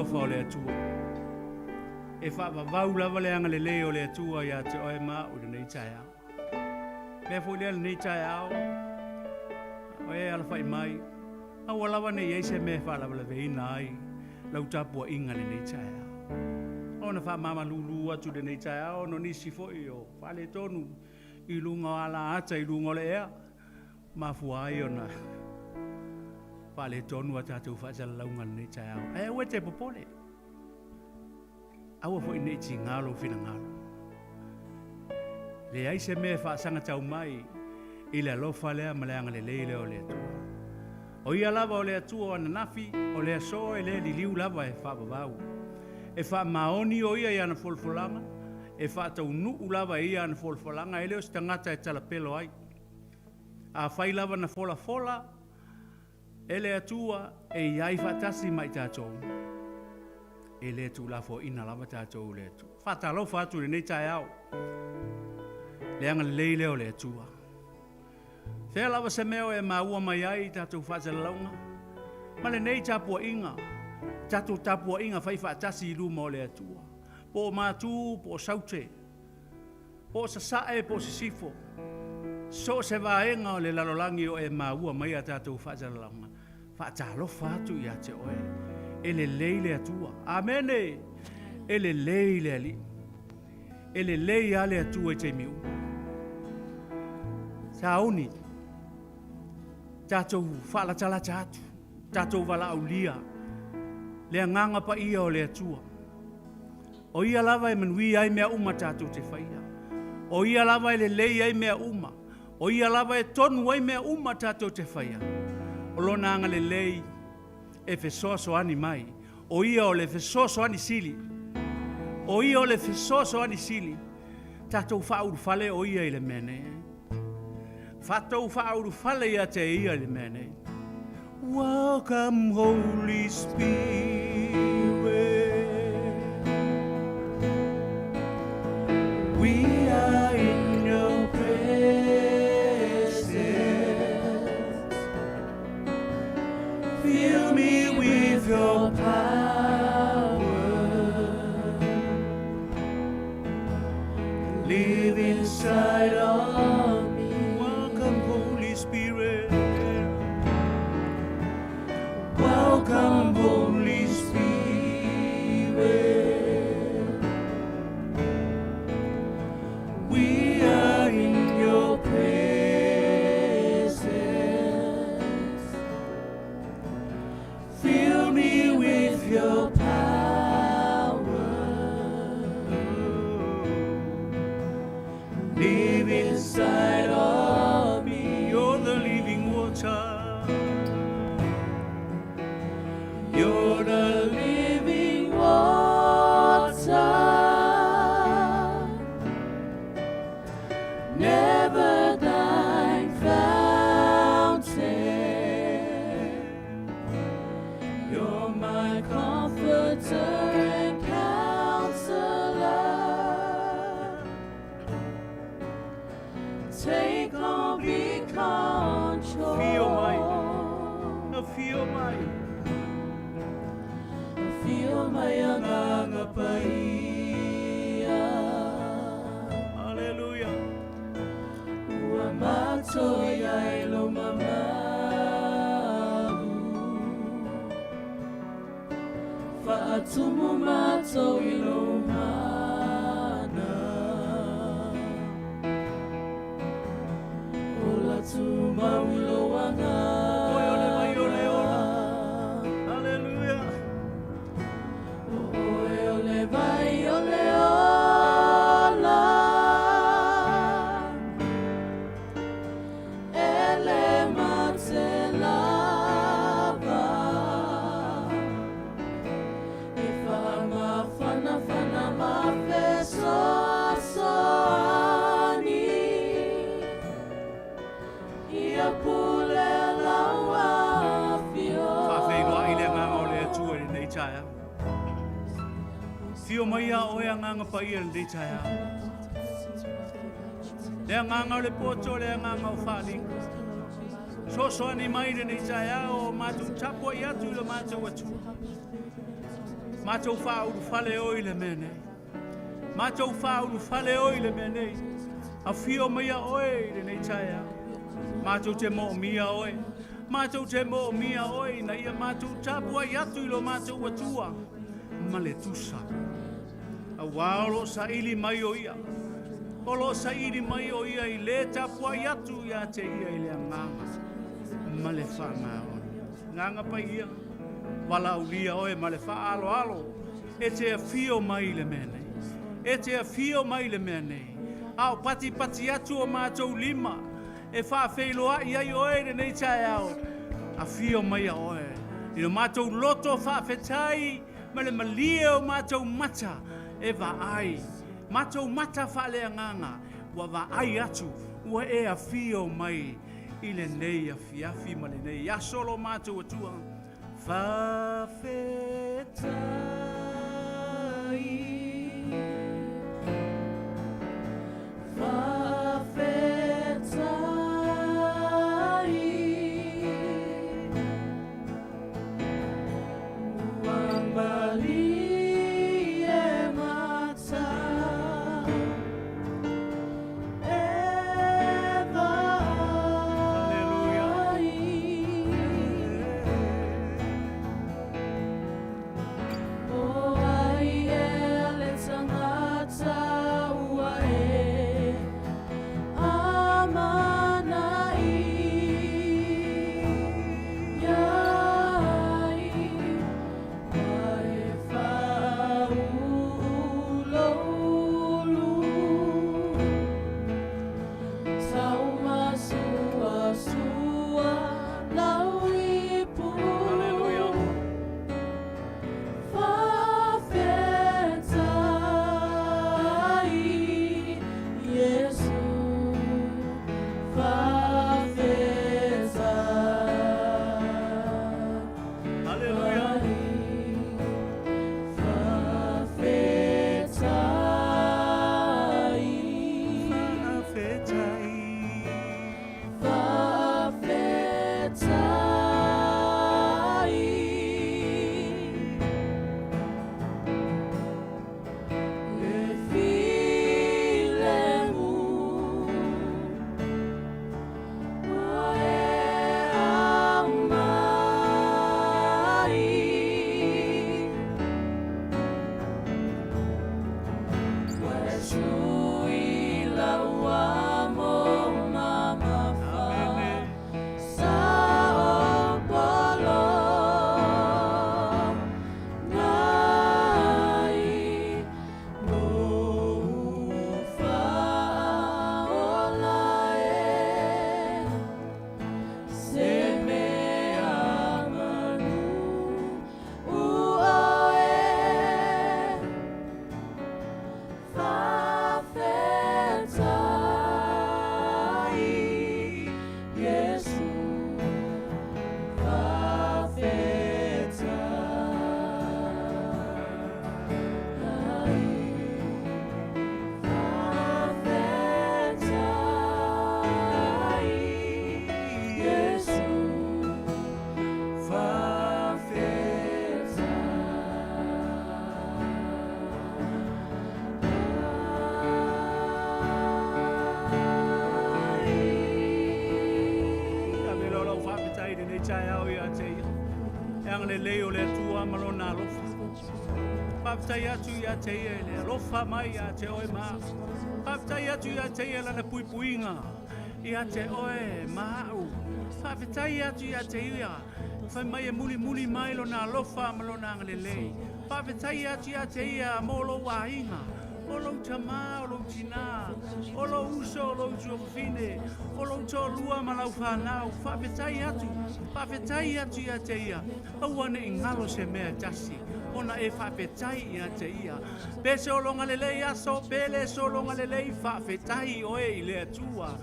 alofa o le Atua. E faavavau lava le agalelei o le Atua ia te oe ma au i lenei taeao. Mea foi lea lenei taeao, o e alafai mai, aua lava ne i ai se mea e faalavelaveina ai lau tapuaiga lenei taeao. Ona faamamalulu atu lenei taeao no nisi foi o faaletonu i luga o alaata i luga o le ea, mafua ai ona faaletonu a tatou faasalalauga lenei taeao. Ae aua e te popole, aua foi nei tiga lou finagalo. Leai se mea e faasagatau mai i le alofa lea ma le agalelei lea o le Atua. O ia lava o le Atua o ananafi, o le aso e le liliu lava e faavavau. E faamaoni o ia i ana folafolaga, e faataunuu lava e ia ana folafolaga, e le o se tagata e talapelo ai. A fai lava na folafola e le Atua e i ai faatasi ma i tatou, e le tuulafoaiina lava tatou le Atua. Faatalofa atu i lenei taeao, le agalelei lea o le Atua. Fea lava se mea o e maua mai ai tatou faasalalauga, ma lenei tapuaiga, tatou tapuaiga fai faatasi i luma o le Atua. Po o Matu, po o Saute, po o Sasae, po o Sisifo, so o se vaega o le lalolagi o e maua mai a tatou faasalalauga, faatalofa atu ia te oe. E lelei le Atua. Amene. E lelei le Alii. E lelei lava le Atua i taimi uma. Sauni, tatou faalatalata atu, tatou valaaulia le agaga paia o le Atua. O ia lava e manuia ai mea uma tatou te faia. O ia lava e lelei ai mea uma. O ia lava e tonu ai mea uma tatou te faia. O lona agalelei e fesoasoani mai. O ia o le fesoasoani sili. O ia o le fesoasoani sili. Tatou faaulufale o ia i le mea nei. Fatou faaulufale ia te ia i le mea nei. Welcome, Holy Spirit. We are in your presence. Fill me with your power. Live inside of me. Welcome, Holy Spirit. Welcome, Holy Spirit. We are in your presence. Fill me with your power. Live inside of me. You're the living water. You're the living water. Never dying fountain. You're my comforter and counselor. Take complete control. Afio mai. Afio mai. Afio mai Agaga Paia. Hallelujah. Ua matou i ai lou mamalu. Faatumu matou i lou mana. Ola tumau i lou Oe o le vai o le ola. agaga. Hallelujah. O oe o le vai o le ola. E le mate lava. E faamafanafana ma fesoasoani. Ia pule lau afio. Faafeiloai le agaga o le Atua i lenei taeao. Fio mai a oe Agaga Paia i lenei taeao. Le agaga o le poto, le agaga o faaaliga. Soasoani mai lenei taeao o matou tapuai atu i le matou Atua. Matou faaulufale oe i le mea nei. Matou faaulufale oe i le mea nei. Afio maia oe i lenei taeao. Matou te moomia oe. Matou te moomia oe ina ia matou tapuai atu i lo matou Atua ma le tusa. Auā o lo o saili mai o ia. O lo o saili mai o ia i le tapuai atu ia te ia i le agaga ma le faamaoni. Agaga Paia, valaaulia oe ma le faaaloalo e te afio mai i le mea nei. E te afio mai i le mea nei. A o patipati atu o matou lima e faafeiloai ai oe i lenei taeao. Afio maia oe i lo matou loto faafetai ma le malie o matou mata e vaai, matou mata faaleagaga ua vaai atu ua e afio mai i lenei afiafi ma lenei aso lo matou Atua. Faafetai. Faafetai. Ua malie mata e vaai. O ai ea le tagata ua e amanaia ai, ma e faauu lou ulu taumasuasua lau ipu. Haleluia. Faafetai, Iesu, faafetai. Haleluia. Faafetai. Faafetai. Faafetai. Le filemu ua e aumai. Ua e sui lau amo mamafa. Amene. Sao polo nai lou faaola e se mea manu oe. Faafetai, Iesu, faafetai. Faafetai, Iesu, faafetai. Ave loa lau faafetai i lenei taeao ia te ia. E agalelei o le Atua ma lona alofa. Faafetai atu ia te ia i le alofa mai ia te oe ma au. Faafetai atu ia te ia lana puipuiga ia te oe ma au. Faafetai atu ia te ia. Fai mai e mulimuli mai lona alofa ma lona agalelei. Faafetai atu ia te ia mo lou aiga. O lou tamā, o lou tinā, o lou uso, o lou tuafafine, o lou toalua ma lau fanau. Faafetai atu, faafetai atu ia te ia. Aua ne i galo se mea e tasi, ona e faafetai ia te ia. Pe sologa lelei aso, pe le sologa lelei, faafetai oe i le Atua.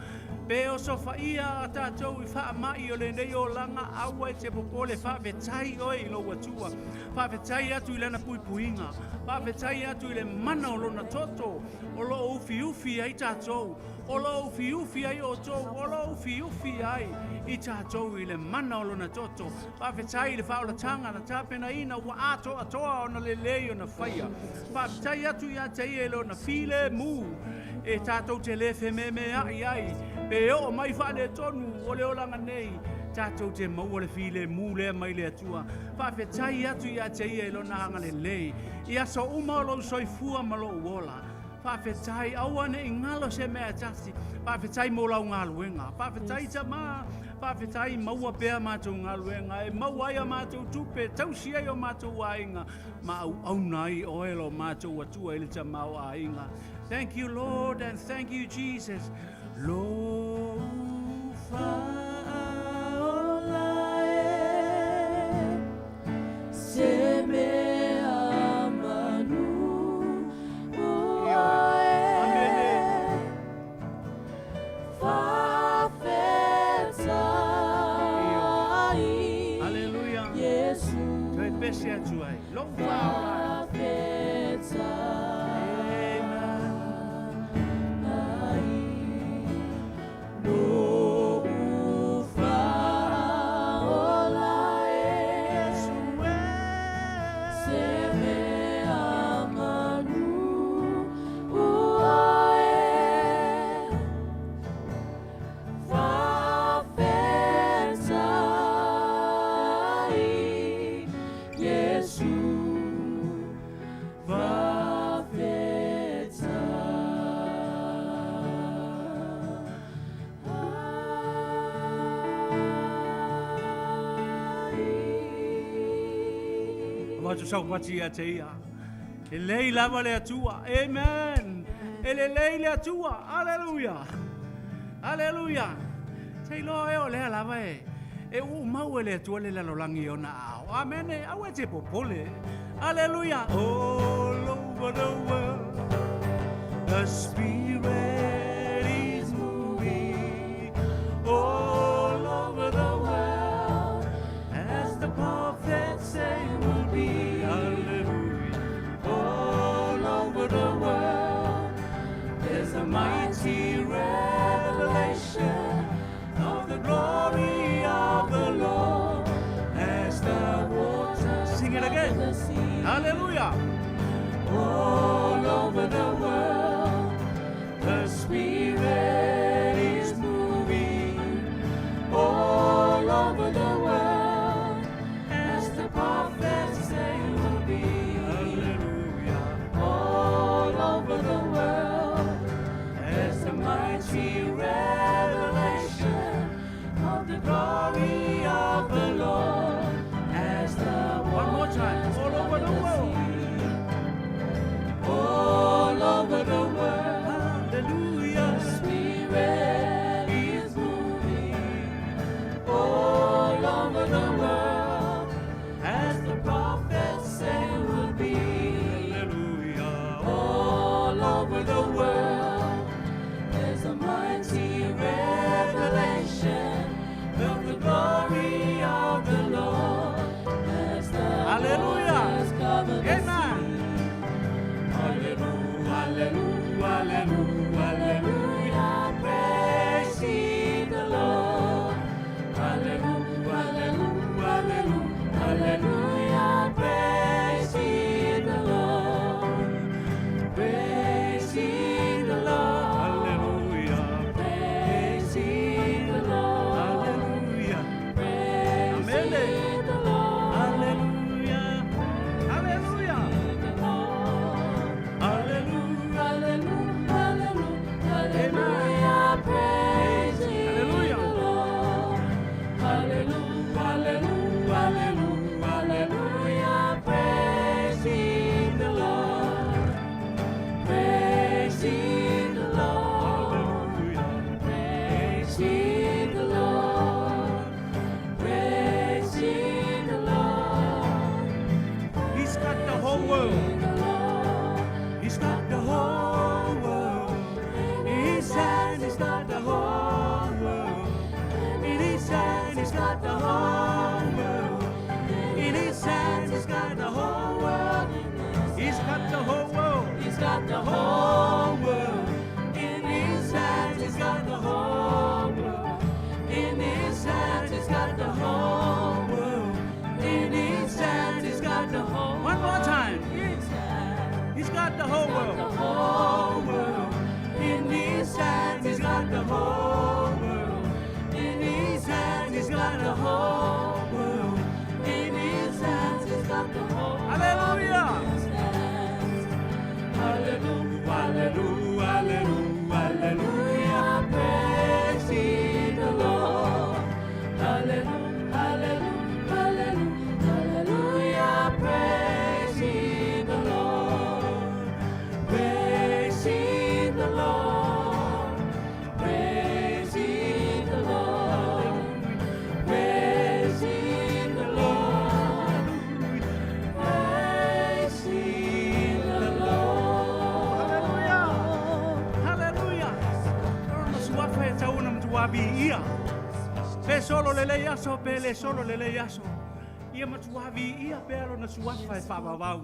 Pe osofaia tatou i faamai o lenei olaga, aua e te popole, faafetai oe i lou Atua. Faafetai atu i lana puipuiga, faafetai atu i le mana o lona toto o loo ufiufi ai tatou, o loo ufiufi ai outou, o loo ufiufi ai i tatou i le mana o lona toto. Faafetai i le faaolataga na tapenaina ua atoatoa ona lelei ona faia. Faafetai atu ia te ia i lona filemu e tatou te le fememeai ai pe oo mai faaletonu o le olaga nei, tatou te maua le filemu lea mai le Atua. Faafetai atu ia te ia i lona agalelei i aso uma o lou soifua ma lou ola. Faafetai, aua ne i galo se mea e tasi. Faafetai mo lau galuega. Faafetai Tamā, faafetai, maua pea matou galuega e maua ai a matou tupe, tausi ai o matou aiga ma auauna ai oe lo matou Atua i le tamaoaiga. Thank you, Lord, and thank you, Jesus. Lou Faaola e se mea manu ua e. Amene. Faafetai Aleluia. Iesu. Toe pese atu ai. Lou faaola. Faafetai. Amen. Lou faaola e se mea manu ua e. Faafetai Iesu. Faafetai. Avatu saupati ia te ia. E lelei lava le Atua. Amen. E lelei le Atua. Aleluia. Aleluia. Te iloa e o lea lava e. E uumau e le Atua le lalolagi i ona aao. Amen. Aua e te popole. Aleluia. All over the world, the Spirit is moving. All over the world, as the prophets say will be. Hallelujah. All over the world, there's a mighty revelation of the glory of the Lord as the waters. Sing it again. The sea. Hallelujah. All over the world, the Spirit is moving. All over the world, as the prophets say will be. Hallelujah. All over the world, there's a mighty revelation of the glory of the Lord as the One more time. waters All over the cover world. sea. got the whole world. The whole world in his hands. He's got the whole world in his hands. He's got the whole world in his hands. He's got the whole Hallelujah. world in his hands. Hallelujah, Hallelujah, hallelujah, hallelujah. Praise ye the Lord. Hallelujah, hallelujah, hallelujah, hallelujah. Praise ye the Lord. Praise ye the Lord. Praise ye the Lord. Praise ye the Lord. Praise ye the Lord. Hallelujah. Hallelujah. O lona suafa e tatau ona matua viia. Pe solo lelei aso, pe le solo lelei aso. Ia matua viia pea lona suafa e faavavau.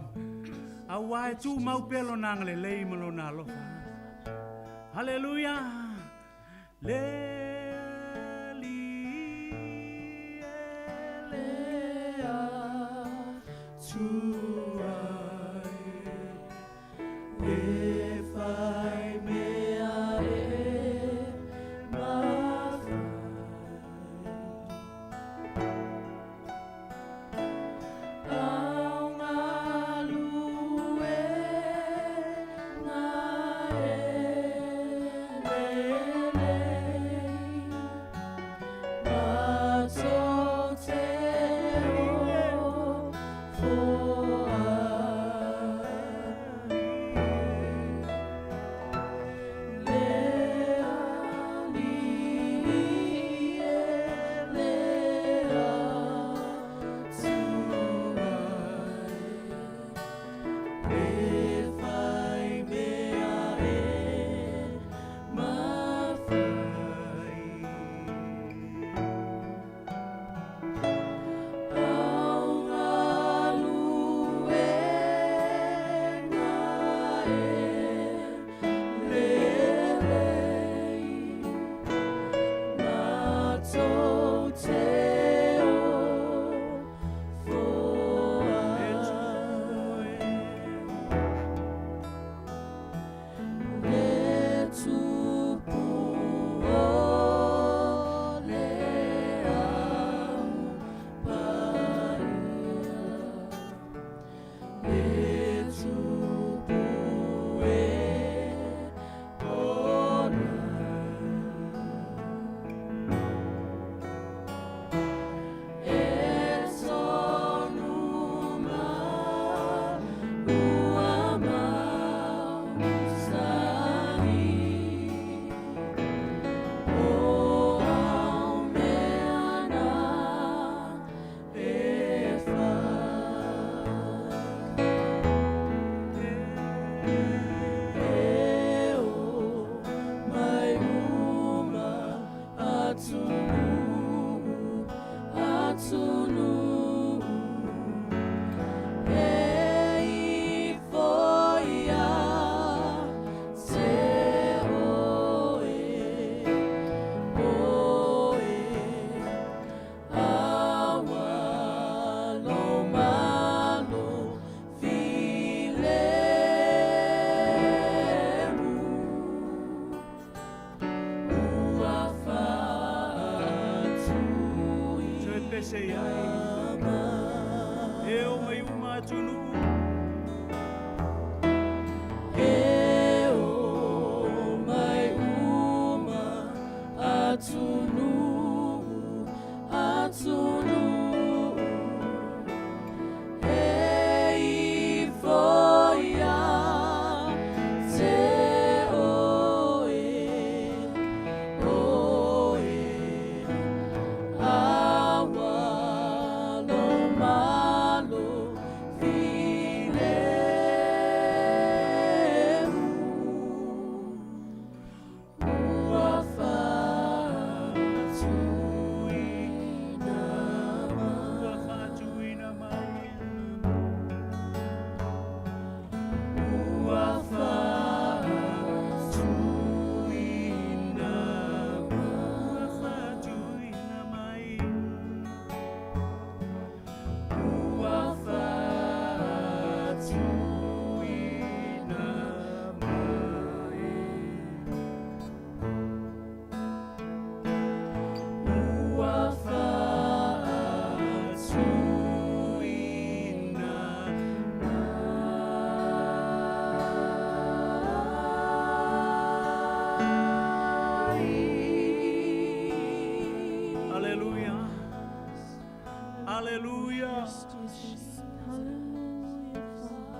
Auā e tumau pea lona agalelei ma lona alofa. Haleluia. Le Alii e le Atua e fai mea e mafai. Ao galuega e lelei, matou te o foai. Le Alii e le Atua e fai mea e mafai. Ao galuega e lelei, matou te o foai. Le Tupu o le Au Paia, le Tupu e ona. E tonu ma ua mausali, o au mea na e fai. E o mai uma atunuu, atunuu. E ifo ia te oe, oe. Aua lo malo file.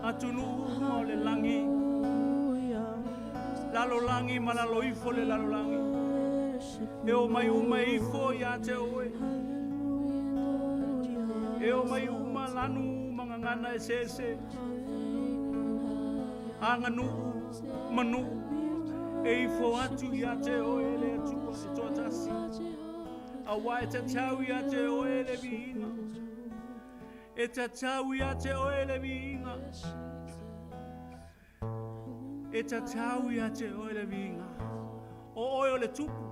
Atunuu uma o le lagi, lalolagi ma lalo ifo le lalolagi. E o mai uma e ifo ia te oe. E o mai uma lanu mangangana e sese. Aganuu, manuu, e ifo atu ia te oe le Atua e toatasi. Auā e tatau ia te oe le viiga. E tatau ia te oe le viiga. E tatau ia te oe le viiga. O oe o le tupu.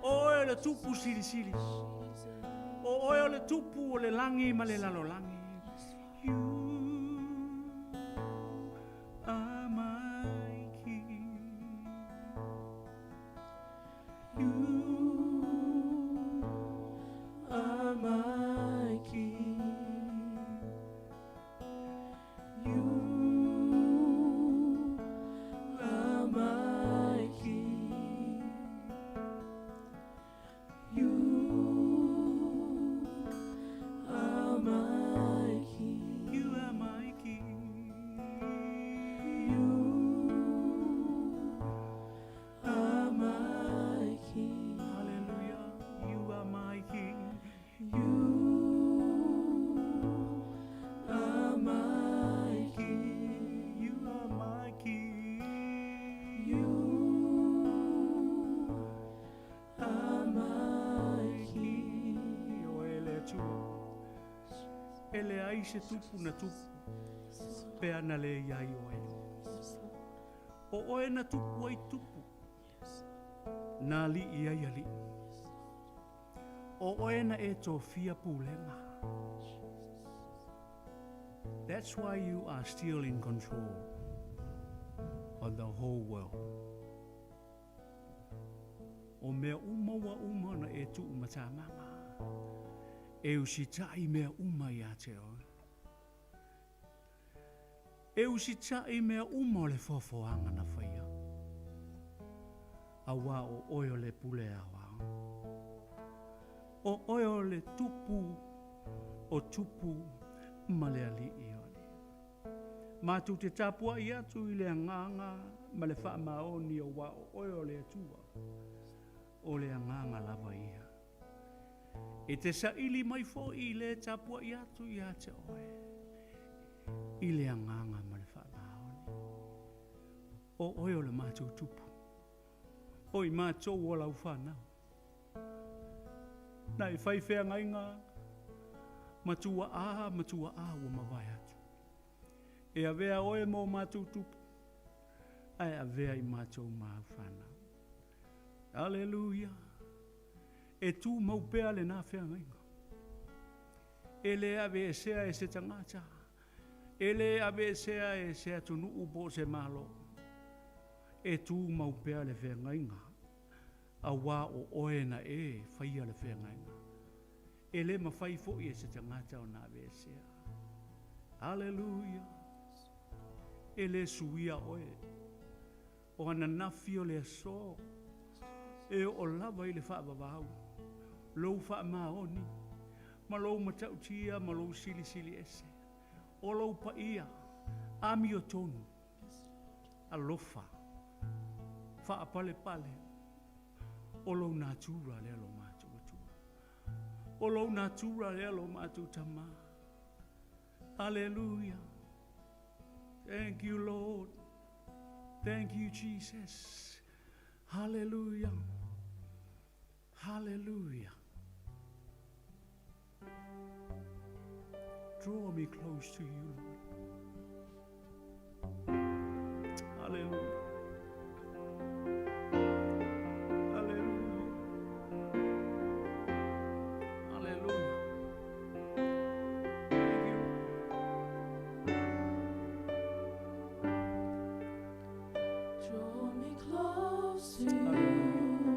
O oe o le tupu silisili. O oe o le tupu o le lagi ma le lalolagi. You are my king. You are my king. You are my king. You are my king. You are my king. You are my king. Hallelujah. You are my king. You are my king. You are my king. You are my king. O e le Atua. E leai se tupu na tupu. Pe ana le iai oe. O oe na tupu ai tupu. Na ali'i ai ali'i. O oe na e tofia pulega. That's why you are still in control of the whole world. O mea uma ua uma na e tuu matamaga. E usita'i mea uma ia te oe. E usita'i mea uma o le foafoaga na faia. Auā o oe o le pule aoao. O oe o le tupu o tupu ma le ali'i o ali'i. Matou te tapua'i atu i le agaga ma le faamaoni auā o oe o le Atua. O le agaga lava ia. E te saili mai foi i le tapua'i atu ia te oe. I le agaga ma le faamaoni. O oe o le matou tupu. O i matou o lau fanau. Na e fai feagaiga matua a matua a ua mavae atu. E avea oe mo matou tupu. Ae avea i matou ma au fanau. Aleluia. E tu mau pea lenā feagaiga. E le aveesea e se tagata. E le aveesea e se atunuu po o se malo. E tu mau pea le feagaiga. Auā o oe na e faia le feagaiga. E le mafai foi e se tagata ona aveesea. Aleluia. E le suia oe. O ananafi o le aso. E oo lava i le faavavau. Lou faamaoni. Ma lou matautia ma lou silisili ese. O lou paia. Amiotonu. Alofa. Faapalepale. O lou natura lea lo matou Atua. O lou natura lea lo matou Tamā. Hallelujah. Thank you, Lord. Thank you, Jesus. Hallelujah. Hallelujah. Draw me close to you, Lord. Hallelujah. Hallelujah. Hallelujah. Thank you. Draw me close to Hallelujah. you.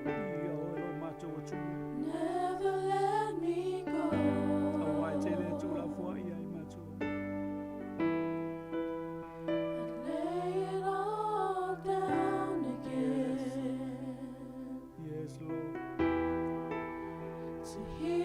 Ia oe lo matou Atua. Never let me go. Auā e tele tuulafoa'i ai matou. I'd lay it all down again Yes, Lord. to hear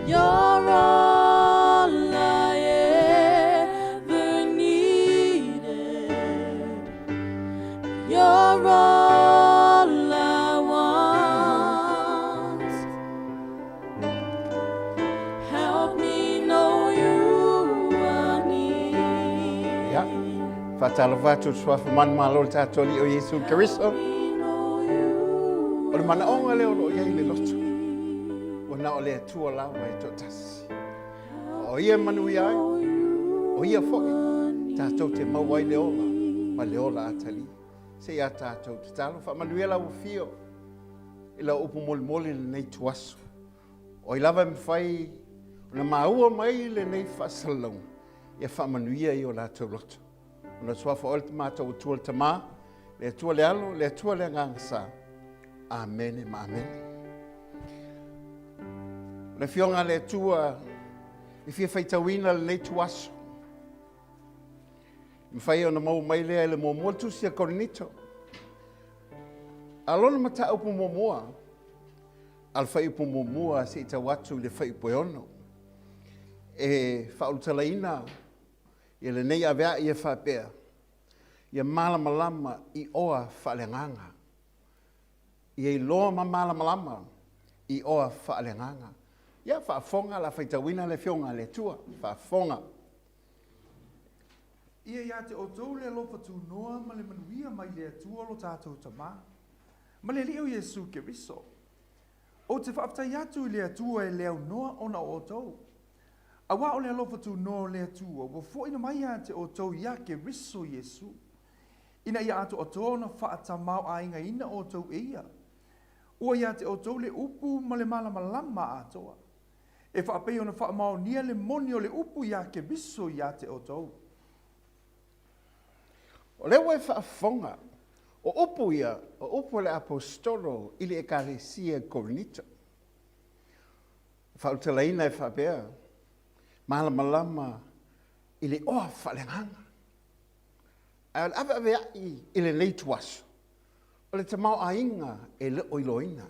You're all I ever needed. You're all I want. Help me know you are near. Ia, faatalofa atu i le suafa manumalo o le tatou Alii o Iesu Keriso. O le manaoga lea o lo o i ai le loto, ua na o le Atua lava e toatasi. O ia e manuia ai, o ia foi tatou te maua ai le ola ma le ola atalii. Se i a tatou tatalo, faamanuia lau afio i lau upu molimoli i lenei ituaso. O ai lava e mafai ona maua mai lenei faasalalauga, ia faamanuia i o latou loto. Ona suafa oe le matou Atua le Tama, le Atua le Alo, le Atua le Agaga Sa. Amene ma amene. O le Afioga a le Atua e fia faitauina lenei tuaso. Mafai ona maua mai lea i le muamua le tusi a Korinito. A lona mataupu muamua, a le fuaiupu muamua se i tau atu i le fuaiupu e ono. E faaulutalaina ia lenei avea'i e faapea, ia malamalama i oa faaleagaga. Ia iloa ma malamalama i oa faaleagaga. Ia faafofoga la faitauina le Afioga a le Atua. Faafofoga. Ia ia te outou le alofa tunoa ma le manuia mai le Atua lo tatou Tama, ma le Alii o Iesu Keriso. Ou te faafetai atu i le Atua e le aunoa ona o outou. Auā o le alofa tunoa o le Atua ua foaina mai ia te outou iā Keriso Iesu, ina ia atoatoa ona faatamaoaigaina outou e ia. Ua ia te outou le upu ma le malamalama atoa, e faapei ona faamaonia le moni o le upu iā Keriso ia te outou. O lea ua e faafofoga, o upu ia, o upu a le Aposetolo i le Ekalesia i Korinito. E faaulutalaina e faapea, malamalama i le oa faaleagaga. Ae o le aveaveai i lenei ituaso, o le tamaoaiga e le o iloaina.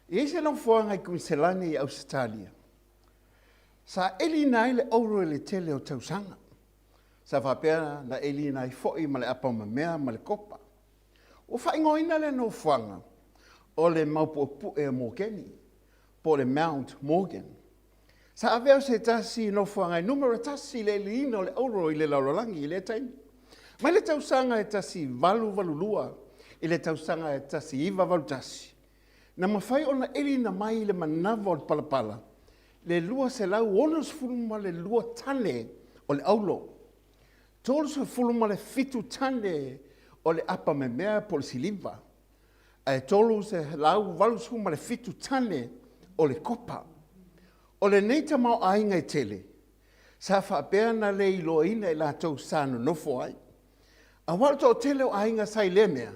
E i ai se nofoaga i Kuiniselani i Ausetalia, sa eliina ai le auro i le tele o tausaga. Sa faapea na eliina ai foi ma le apamamea ma le kopa. Ua faaigoaina lea nofoaga o le Maupuepue o Mokeni, po o le Mount Morgan. Sa avea o se tasi nofoaga e numera tasi i le eliina o le auro i le lalolagi i lea taimi. Mai le tausaga e 1882 i le tausaga e 1981, na mafai ona eliina mai i le manava o le palapala le 262 tane o le auro, 37 tane o le apamemea po o le siliva, ae 387 tane o le kopa. O lenei tamaoaiga e tele, sa faapea na le iloaina e latou sa nonofo ai. Aua o le toatele o aiga sa i lea mea,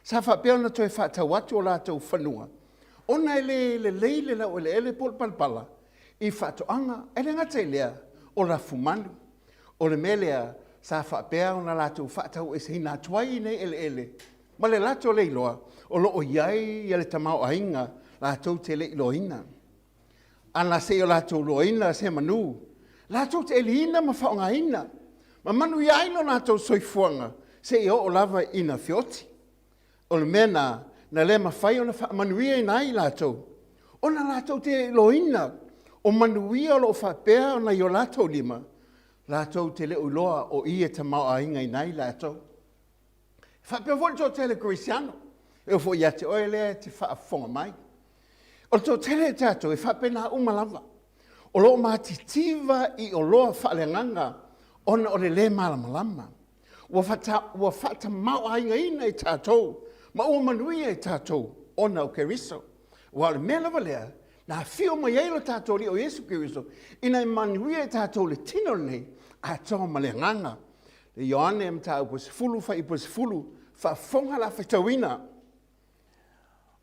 sa faapea ona toe faatau atu o latou fanua, ona e le lelei le laueleele po o le palapala i faatoaga, ae le gata i lea, o lafumanu. O le mea lea, sa faapea ona latou faataueseina atu ai nei eleele ma le latou le iloa o lo o i ai le tamaoaiga latou te le iloaina. Ana se i o latou iloaina se manu, latou te eliina ma faaaogaina ma manuia ai lo latou soifuaga seia oo lava ina feoti. O le mea na, na le mafai ona faamanuiaina ai i latou, ona latou te iloaina o manuia o lo o faapea ona i o latou lima, latou te le o iloa o i e tamaoaigaina ai latou. E faapea foi le toatele kerisiano, e oo foi ia te oe lea e te faafofoga mai. O le toatele o tatou e faapena uma lava. O lo o matitiva i oloa faaleagaga ona o le le malamalama. Ua faatamaoaigaina i tatou ma ua manuia i tatou ona o Keriso. Aua o le mea lava lea na afio mai ai lo tatou Alii o Iesu Keriso ina ia manuia i tatou le tino lenei atoa ma le agaga. Le Ioane mataupu 10 fuaiupu 10, faafofoga la faitauina.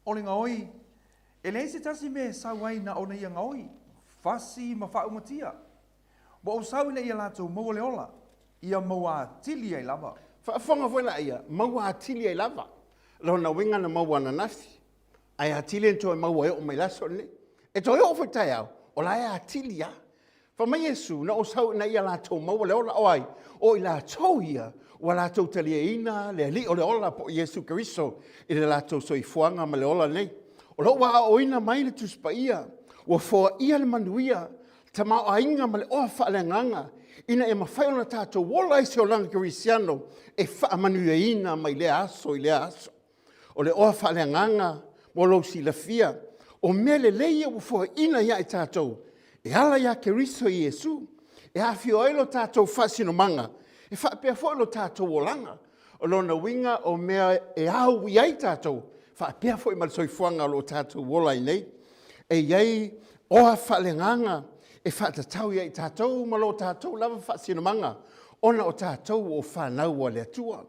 O le gaoi, e leai se tasi mea e sau ai na ona ia gaoi, fasi ma faaumatia. Ua ou sau ina ia latou maua le ola, ia maua atili ai lava. Faafofoga foi laia, maua atili ai lava. Lona uiga na maua ananafi, ae atili ona toe maua e oo mai le aso lenei. E toe oo foi taeao, o la e atili lava. Fai mai Iesu, Na ou sau ina ia latou maua le ola, o ai? O i latou ia ua latou taliaina le Alii o le ola po o Iesu Keriso i le latou soifuaga ma le ola nei. O lou aoaoina mai le Tusi Paia, ua foaia le manuia, le tamaoaiga ma le oa faaleagaga ina ia mafai ona tatou ola ai se olaga kerisiano e faamanuiaina mai lea aso i lea aso. O le oa faaleagaga mo lou silafia, o mea lelei ia ua foaiina ia i tatou e ala ia Keriso Iesu, e afio ai lo tatou faasinomaga, e faapea foi lo tatou olaga. O lona uiga o mea e au i ai tatou, faapea foi ma le soifuaga o lo o tatou ola ai nei. E i ai oa faaleagaga e faatatau ia i tatou ma lo tatou lava faasinomaga, ona o tatou o fanau a le Atua.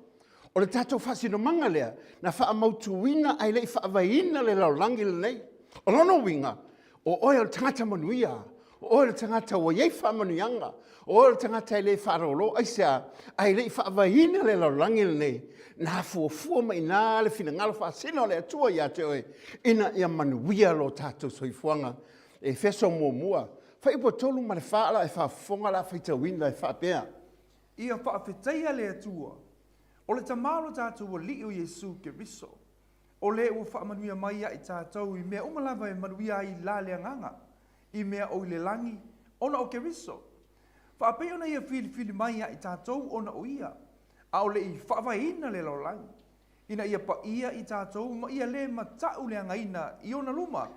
O le tatou faasinomaga lea na faamautuina ae le i faavaeina le lalolagi lenei. O lona uiga, o oe o le tagata manuia, o oe o le tagata ua i ai faamanuiaga, o oe o le tagata e le faalolo. Aisea? Ae le i faavaeina le lalolagi lenei, na fuafua mai i ina le finagalo faasino o le Atua ia te oe, ina ia manuia lo tatou soifuaga. Efeso 1, fuaiupu 3 ma le 4 o le a e faafofoga o le a faitauina e faapea. Ia faafetaia le Atua, o le Tama o lo tatou Alii o Iesu Keriso, o le ua faamanuia mai ia i tatou i mea uma lava e manuia ai la le agaga, i mea o i le lagi, ona o Keriso. Faapei ona Ia filifili mai ia i tatou ona o Ia, a o le i faavaeina le lalolagi, ina ia paia i tatou ma ia le mata'u leagaina i Ona luma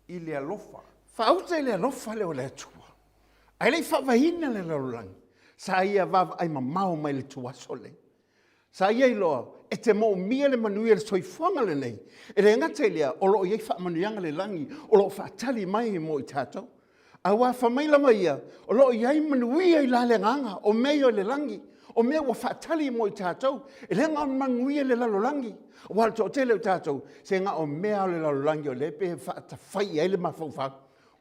i le alofa. Faauta i le alofa lea o le Atua. Ae le i faavaeina le lalolagi, sa ia vaavaai mamao mai le tuaso lenei. Sa ia iloa e te moomia le manuia i le soifuaga lenei. E le gata i lea, o lo o i ai faamanuiaga i le lagi o lo o faatali mai mo i tatou. Aua fai mai lava ia, o lo o i ai manuia i la le agaga, o mea ia o le lagi, o mea ua faatali mo i tatou. E le na o manuia i le lalolagi, aua o le toatele o tatou, se na o mea lava o le lalolagi o lea e pei e faatafai i ai le mafaufau.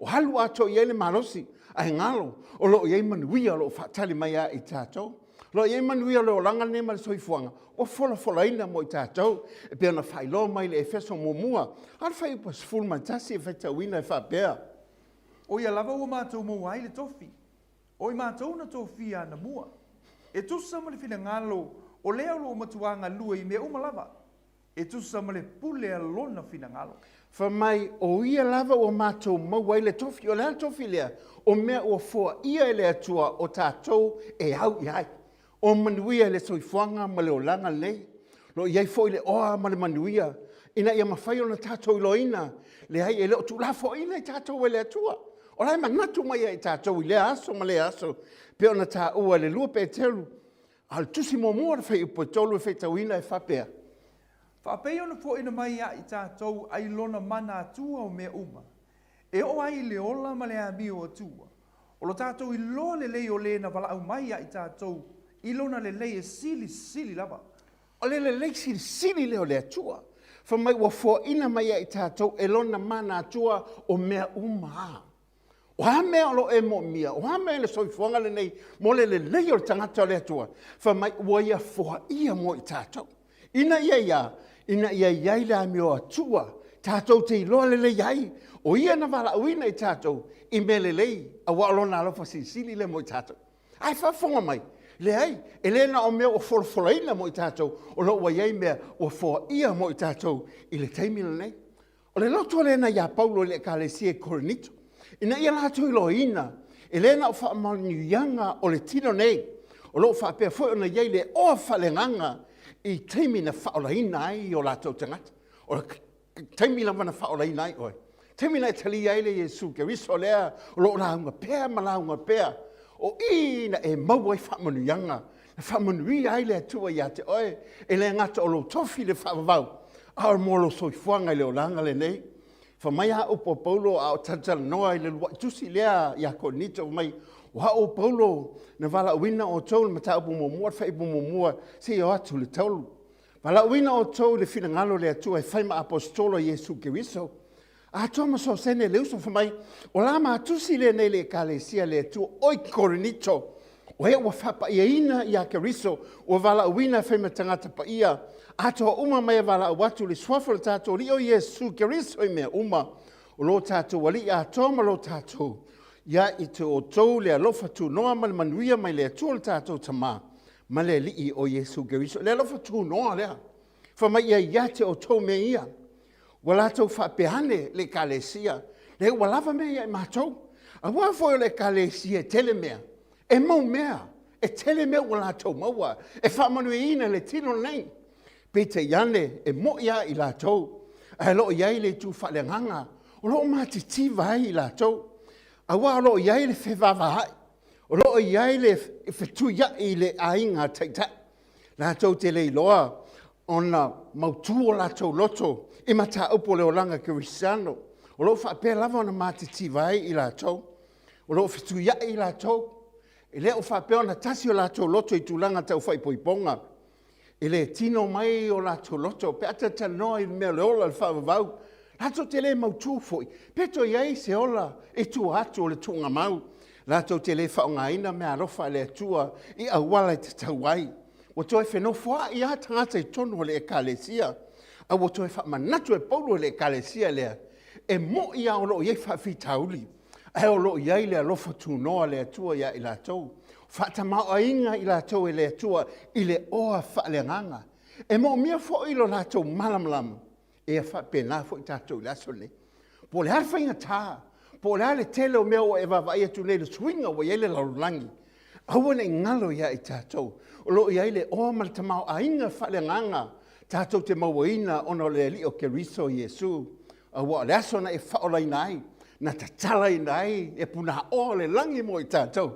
Ua alu atoa i ai le malosi, ae galo, o lo o i ai manuia o lo o faatali mai ia i tatou. O lo o i ai manuia o le olaga lenei ma le soifuaga ua folafolaina mo i tatou, e pei ona faailoa mai i le Efeso 1, a o le fuaiupu 11 e faitauina e faapea. O ia lava ua matou maua ai le tofi, o i matou na tofia anamua, e tusa ma le finagalo o lea o lo o matuā galue i mea uma lava, e tusa ma le pule a lona finagalo. Fai mai, o ia lava ua matou maua ai le tofi. O le a le tofi lea? O mea ua foaia e le Atua o tatou e au i ai. O manuia i le soifuaga ma le olaga lenei. O lo o i ai foi le oa ma le manuia ina ia mafai ona tatou iloaina, leai, e le o tuulafoaiina i tatou e le Atua. O la e manatu mai ia i tatou i lea aso ma lea aso, pei ona taua i le 2 Peteru A o le tusi muamua o le fuaiupu e 3 e faitauina e faapea. Faapei ona foaina mai ia i tatou ai lona mana Atua o mea uma, e oo ai i le ola ma le amio Atua, o lo tatou iloa lelei o le na valaau mai ia i tatou i lona lelei e silisili lava. O le lelei silisili lea o le Atua, fai mai ua foaina mai ia i tatou e lona mana Atua o mea uma. O a mea o lo o e moomia, o a mea i le soifuaga lenei mo le lelei o le tagata o le Atua, fai mai ua ia foaia mo i tatou. Ina ia ia, ina ia i ai le amio Atua, tatou te iloa lelei ai, o ia na valaauina i tatou i mea lelei, aua o lona alofa silisili lea mo i tatou. Ae faafofoga mai, leai, e le na o mea ua folafolaina mo i tatou, o lo o ua i ai mea ua foaia mo i tatou i le taimi lenei. O le loto lena iā Paulo i le Ekalesia i Korinito, ina ia latou iloaina, e le na o faamanuiaga o le tino nei, o lo o faapea foi ona i ai le oa faaleagaga i taimi na faaolaina ai o latou tagata. O le taimi lava na faaolaina ai oe, taimi na e talia ai le Iesu Keriso lea o lo o lauga pea ma lauga pea, o i na e maua ai faamanuiaga, na faamanuia ai le Atua ia te oe, e le gata o lou tofi i le faavavau, a o mo lou soifuaga i le olaga lenei. Fai mai a upu a Paulo a o talatalanoa i le lua'i tusi lea ia Korinito, fai mai, O au o Paulo na valaauina outou i le mataupu muamua, le faaiupu muamua seia oo atu i le taulu. Valaauina outou i le finagalo o le Atua e fai ma aposetolo a Iesu Keriso. Atoa ma Sosene le uso, fai mai, O la ma tusi lenei i le Ekalesia a le Atua o i Korinito, o e ua faapaiaina ia Keriso, ua valaauina e fai ma tagata paia, atoa uma mai e valaau atu i le suafa o le tatou Alii o Iesu Keriso i mea uma. o lo tatou Alii atoa ma lo tatou ia i te outou le alofa tunoa ma le manuia mai le Atua le tatou Tama ma le Alii o Iesu Keriso. Le alofa tunoa lea, fai mai ia ia te outou mea ia. Ua latou faapea ane le Ekalesia, le ua lava mea ia i matou. Aua foi o le Ekalesia e tele mea, e mau mea, e tele mea ua latou maua, e faamanuiaina le tino lenei. Peitai ane, e moi lava i latou, ae o lo o i ai le itu faaleagaga, o lo o matitiva ai i latou, aua o lo o i ai le fevavaai, o lo o i ai le fetuiai i le aiga taitai. Latou te le iloa ona mautu o latou loto i mataupu o le olaga kerisiano. O lo o faapea lava ona matitiva ai i latou. O lo o fetuiai i latou. E le o faapea ona tasi o latou loto i tulaga tau faaipoipoga. E le tino mai o latou loto pe a talatalanoa i le mea o le ola o le faavavau. Latou te le mautu foi pe toe i ai se ola i tua atu o le tuugamau. Latou te le faaaogaina meaalofa a le Atua i auala e tatau ai. Ua toe fenofoai lava tagata i totonu o le Ekalesia, a ua toe faamanatu e Paulo i le Ekalesia lea, e moni lava o lo o i ai faafitauli, ae o lo o i ai le alofa tunoa o le Atua ia i latou. Faatamaoaiga i latou e le Atua i le oa faaleagaga. E moomia foi lo latou malamalama, e faapena foi tatou i le aso lenei. Po o le a le faigata, po o le a le tele o mea ua e vaavaai atu nei i le suiga ua i ai le lalolagi, aua ne i galo ia i tatou, o lo o i ai le oa ma le tamaoaiga faaleagaga tatou te mauaina ona o le Alii o Keriso Iesu. Aua o le aso na e faaolaina ai, na tatalaina ai le punaoa o le lagi mo i tatou,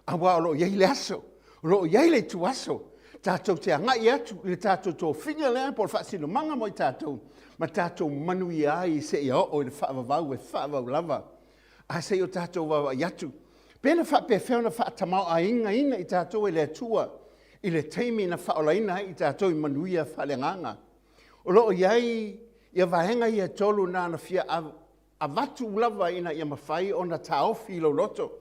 aua o lo o i ai le aso, o lo o i ai le ituaso tatou te agai atu i le tatou tofiga lea po o le faasinomaga mo i tatou, ma tatou manuia ai seia oo i le faavavau e faavavau lava. A se i o tatou vaavaai atu, pe na faapefea ona faatamaoaigaina i tatou e le Atua i le taimi na faaolaina ai i tatou i manuia faaleagaga. O lo o i ai ia vaega ia e tolu na ona fia avatu lava ina ia mafai ona taofi i lou loto.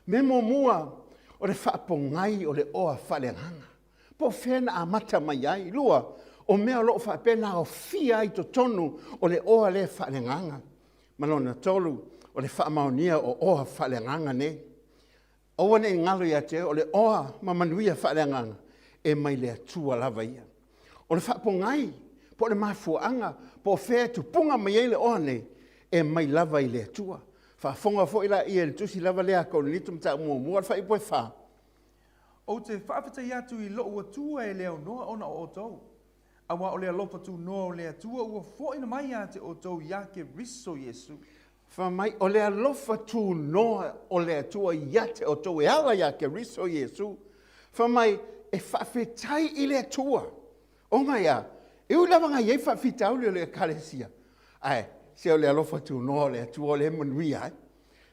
Mea muamua, o le faapogai o le oa faaleagaga. Po o fea na amata mai ai. Lua, o mea o lo o faapea ona aofia ai i totonu o le oa lea faaleagaga. Ma lona tolu, o le faamaonia o oa faaleagaga nei. Aua ne i galo ia te oe, o le oa ma manuia faaleagaga, e mai le Atua lava ia. O le faapogai, po o le mafuaaga, po o fea e tupuga mai ai le oa nei, e mai lava i le Atua. Faafofoga foi laia i le tusi lava lea a Korinito Mataupu Muamua, fuaiupu e 4. Ou te faafetai atu i lou Atua e le aunoa ona o outou, aua o le alofa tunoa o le Atua ua foaina mai ia te outou ia Keriso Iesu. Fai mai, o le alofa tunoa o le Atua ia te outou e ala ia Keriso Iesu. Fai mai, e faafetai i le Atua. Ona e a? E ui lava na i ai faafitauli o le Ekalesia, ae se o le alofa tunoa o le Atua o lea e manuia ai.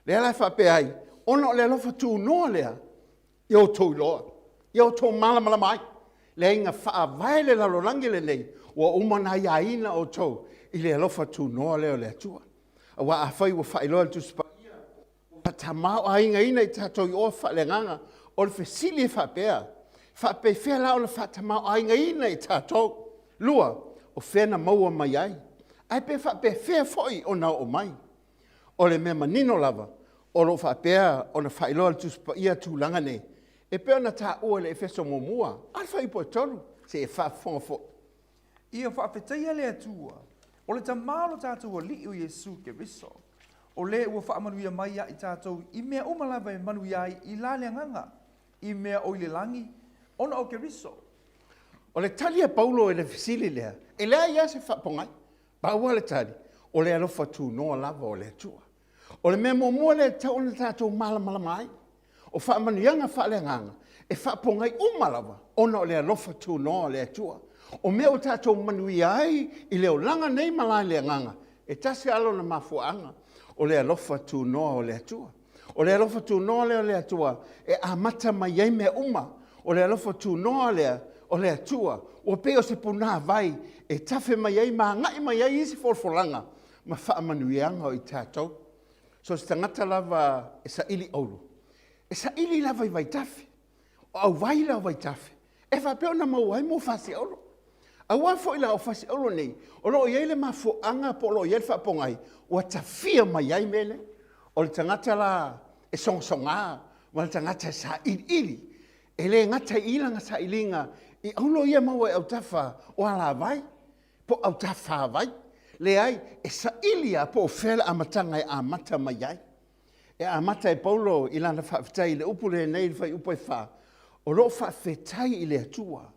Lea la e faapea ai, ona o le alofa tunoa lea, ia outou iloa, ia outou malamalama ai, leai na faavae le lalolagi lenei, ua uma ona aiaina outou i le alofa tunoa lea o le Atua. Aua afai ua faailoa e le Tusi Paia, ua tamaoaigaina i tatou i oa faaleagaga, o le fesili e faapea, faapefea la ona faatamaoaigaina i tatou? Lua, o fea na maua mai ai? Ae pe faapefea foi ona oo mai? O le mea manino lava, o lo o faapea ona faailoa e le Tusi Paia tulaga nei, e pei ona taua i le Efeso muamua, a le fuaiupu e 3, se i faafofoga foi. Ia faafetaia le Atua, o le Tama o lo tatou Alii o Iesu Keriso, o le ua faamanuia mai ia i tatou i mea uma lava e manuia ai i la le agaga, i mea o i le lagi, ona o Keriso. O le tali a Paulo i le fesili lea, e leai lava se faapogai. Pau lava le tali, o le alofa tunoa lava o le Atua. O le mea muamua lea e tatau ona tatou malamalama ai, o faamanuiaga faaleagaga e faapogai uma lava ona o le alofa tunoa o le Atua. O mea ua tatou manuia ai i le olaga nei ma la i le agaga, e tasi lava lona mafuaaga, o le alofa tunoa o le Atua. O le alofa tunoa lea o le Atua e amata mai ai mea uma. O le alofa tunoa lea o le Atua ua pei o se punāvai e tafe mai ai ma agai mai ai isi folafolaga ma faamanuiaga o i tatou. So o se tagata lava e saili auro, e saili lava i vaitafe. O auvai la o vaitafe e faapea ona maua ai mo fasi auro. Auā foi la o fasiaolo nei, o lo o i ai le mafuaaga po o lo o i ai le faapogai ua tafia mai ai mea nei. O le tagata la e sogasoga ma le tagata e sailiili, e le gata i lana sailiga i aulo ia e maua i autafa o alavai po o autafavai, leai, e saili lava po o fea le amataga e amata mai ai. E amata e Paulo i lana faafetai i le upu lenei i le fuaiupu e 4, o lo o faafetai i le Atua.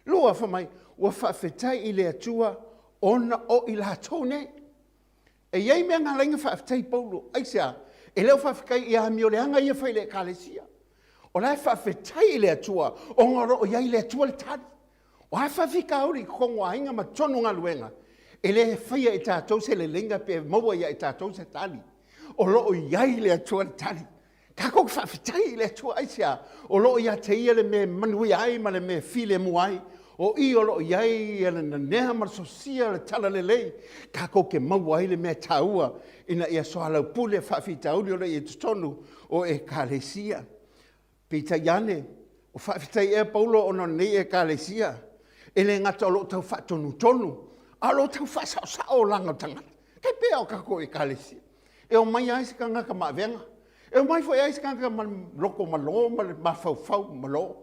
Lua, fai mai, ua faafetai i le Atua ona o i latou nei. E i ai mea na ala ai ona faafetai Paulo. Aisea? E le o faafetai i amio leaga ia e fai i le Ekalesia. O la e faafetai i le Atua ona o lo o i ai i le Atua le tali. O a faafitauli i totonu o aiga ma totonu o galuega, e le faia e tatou se leleiga pe maua ia i tatou se tali. O lo o i ai le Atua le tali. Tatou te faafetai i le Atua, aisea? O lo o ia te Ia le mea e manuia ai ma le mea e filemu ai. O i o lo o i ai le nanea ma le sosia o le talalelei, tatou te maua ai le mea taua ina ia soalaupule faafitauli o lo o i totonu o Ekalesia. Peitai ane, o faafetai ea Paulo ona o lenei Ekalesia, e le gata o lo o tau faatonutonu, a o lo o tau faasaosao olaga o tagata. Tai pei lava o tatou Ekalesia. E omai lava isi tagata ma avega, e omai foi lava isi tagata ma le loto malo ma le mafaufau malo.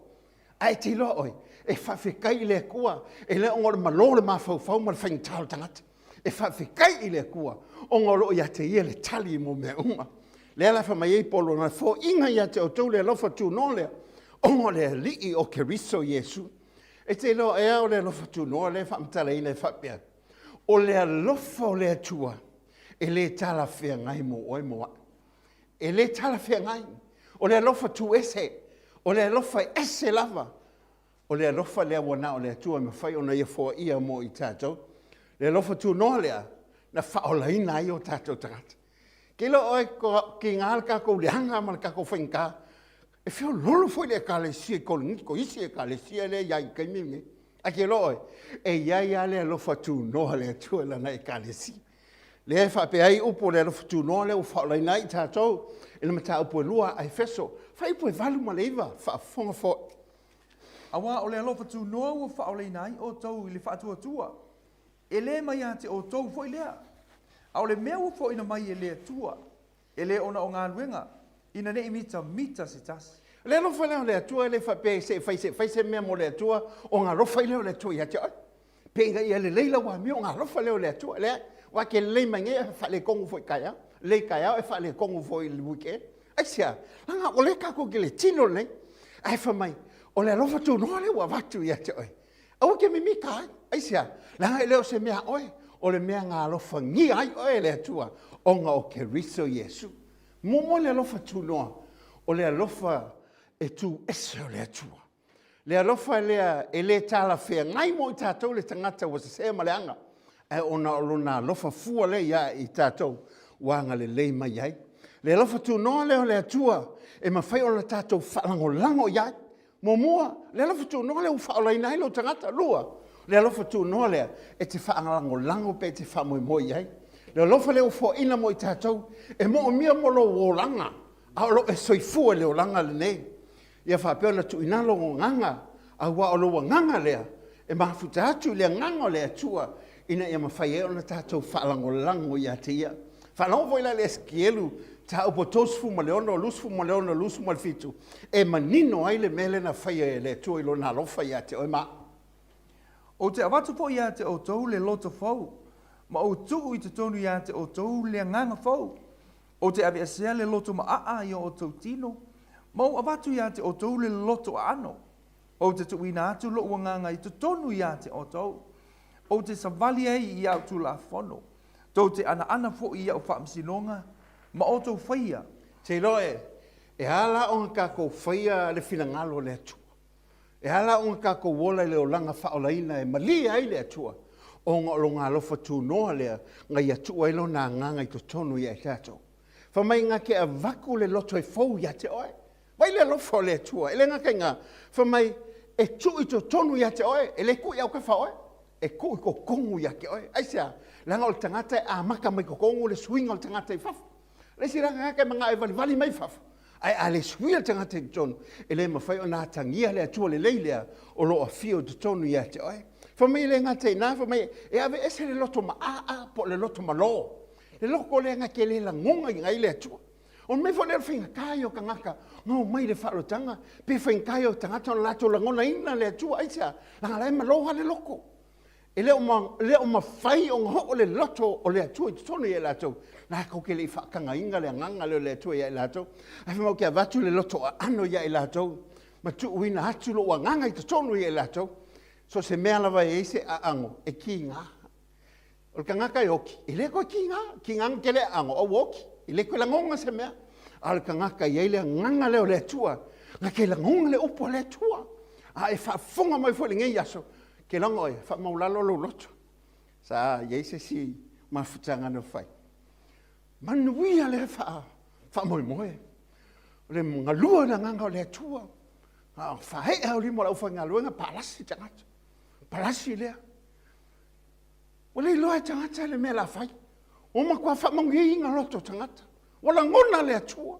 Ae te iloa oe, e faafetai i le Atua, e le ona o le malo o le mafaufau ma le faigata o le tagata. E faafetai i le Atua, ona o lo o ia te Ia le tali mo mea uma. Lea la fai mai ai Paulo, na foaiina ia te outou le alofa tunoa lea, ona o le Alii o Keriso Iesu. E te iloa ea o le alofa tunoa lea e faamatalaina e faapea, o le alofa o le Atua e le talafeagai mo oe mo au. E le talafeagai. O le alofa tuese, o le alofa e ese lava. O le alofa lea ua na o le Atua e mafai ona ia foaia mo i tatou. Le alofa tunoa lea na faaolaina ai o tatou tagata. Ke iloa oe tiga le tatou leaga ma le tatou faigata, e feoloolo foi le Ekalesia i Korinito, isi Ekalesia lea e i ai i le taimi lenei. Ae te iloa oe, e i ai lava le alofa tunoa o le Atua i Lana Ekalesia. Lea e faapea ai upu o le alofa tunoa lea ua faaolaina ai i tatou i le mataupu e 2 a Efeso, fuaiupu e 8 ma le 9, faafofoga foi. Aua o le alofa tunoa ua faaolaina ai outou i le faatuatua, e le mai ia te outou foi lea, a o le mea ua foaina mai e le Atua, e le ona o galuega, ina ne i mitamita se tasi. O le alofa lea o le Atua e le faapea se i fai se i fai se mea mo le Atua ona alofa ai lea o le Atua ia te oe. Pe ina ia lelei lau amio ona alofa lea o le Atua. Leai, aua e te lelei mai nei ae faaletonu foi i taeao, lelei taeao ae faaletonu foi i le weekend. Aisea? Leaga o lea tatou te le tino lenei. Ae fai mai, o le alofa tunoa lea ua avatu ia te oe. Aua te mimita ai. Aisea? Leaga e le o se mea a oe, o le mea na alofagia ai oe e le Atua ona o Keriso Iesu. Muamua le alofa tunoa, o le alofa e tu ese o le Atua. Le alofa lea e le talafeagai mo i tatou le tagata ua sesē ma leaga, ae ona o lona alofa fua lea ia i tatou ua agalelei mai ai. Le alofa tunoa lea o le Atua e mafai ona tatou faalagolago i ai. Muamua, le alofa tunoa lea ua faaolaina ai lou tagata. Lua, le alofa tunoa lea e te faalagolago pe e te faamoemoe i ai. Le alofa lea ua foaina mo i tatou e moomia mo lou olaga, a o lo o e soifua i le olaga lenei. Ia faapea ona tuuina lou agaga, aua o lou agaga lea e mafuta atu i le agaga o le Atua ina ia mafai ai ona tatou faalagolago ia te Ia. Faalogo foi la i le Esekielu mataupu 36, 26, 27, e manino ai le mea lea na faia e le Atua i Lona alofa ia te oe ma au. Ou te avatu foi ia te outou le loto fou, ma ou tuu i totonu ia te outou le agaga fou. Ou te aveesea le loto maaa i o outou tino, ma ou avatu ia te outou le loto aano. Ou te tuuina atu lou agaga i totonu ia te outou, ou te savali ai i au tulafono, tou te anaana foi i au faamasinoga, ma outou faia. Te iloa e, e a la ona tatou faia le finagalo o le Atua? E a la ona tatou ola i le olaga faaolaina e malie ai le Atua, ona o Lona alofa tunoa lea na Ia tuu ai Lona Agaga i totonu ia i tatou? Fai mai na te avatu le loto e fou ia te oe. Vai le alofa o le Atua, e le gata i na, fai mai e tuu i totonu ia te oe, e le tuu i autafa o oe, e tuu i totonu ia te oe. Aisea? Leaga o le tagata e amata mai totonu le suiga o le tagata i fafo. Le isi la tagata e manao e valivali mai fafo, ae a le suia le tagata i totonu, e le mafai ona atagia le Atua lelei lea o lo o afio i totonu ia te oe. Fai mai e le gata i ina, fai mai e aveese le loto maaa po o le loto malo, le loto lea na te le lagonaina ai le Atua. O le mea foi lea o le faigata ia o tagata na omai i le faaolotaga, pe faigata ia o tagata ona latou lagonaina le Atua. Aisea? Leaga o la e malo lava le loto. E le o mafai ona oo le loto o le Atua i totonu ia i latou, latou te le i faatagaina le agaga lea o le Atua ia i latou. Ae fai mai ou te avatu le loto aano ia i latou ma tuuina atu lou agaga i totonu ia i latou. So o se mea lava e i ai se aano e kiga. O le tagata e oti, e le toe kiga, kiga na tele aano, a ua oti, e le toe lagona se mea. A o le tagata e i ai le agaga lea o le Atua, na te lagona le upu a le Atua. A e faafofoga mai foi i lenei aso, Ke logo oe, faamaulalo lou loto. Sa i ai se isi mafutaga na fai. Manuia lea faamoemoe. O le galua i le agaga o le Atua. A faaee au lima o le aufaigaluega, palasi tagata. Palasi lea. Ua le iloa e tagata le mea la fai. Ua matua faamanuiaina loto o tagata. Ua lagona le Atua.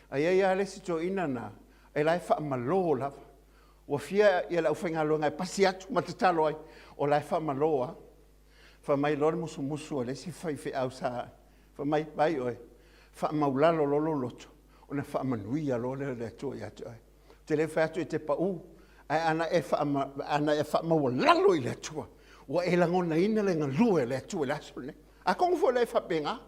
Ae i ai lava le isi toeaina na, e la e faamalo lava. Ua fia ia le aufaigaluega e pasi atu ma tatalo ai, o la e faamalo lava. Fai mai loa le musumusu a le isi faifeau sa, fai mai, vaai oe, faamaulalo loa lou loto, ona faamanuia loa lea o le Atua ia te oe. Ou te le fai atu e te pau, ae ana e, ana e faamaualalo i le Atua, ua e lagonaina le galue o le Atua i le aso lenei. Atonu foi o lea e faapena,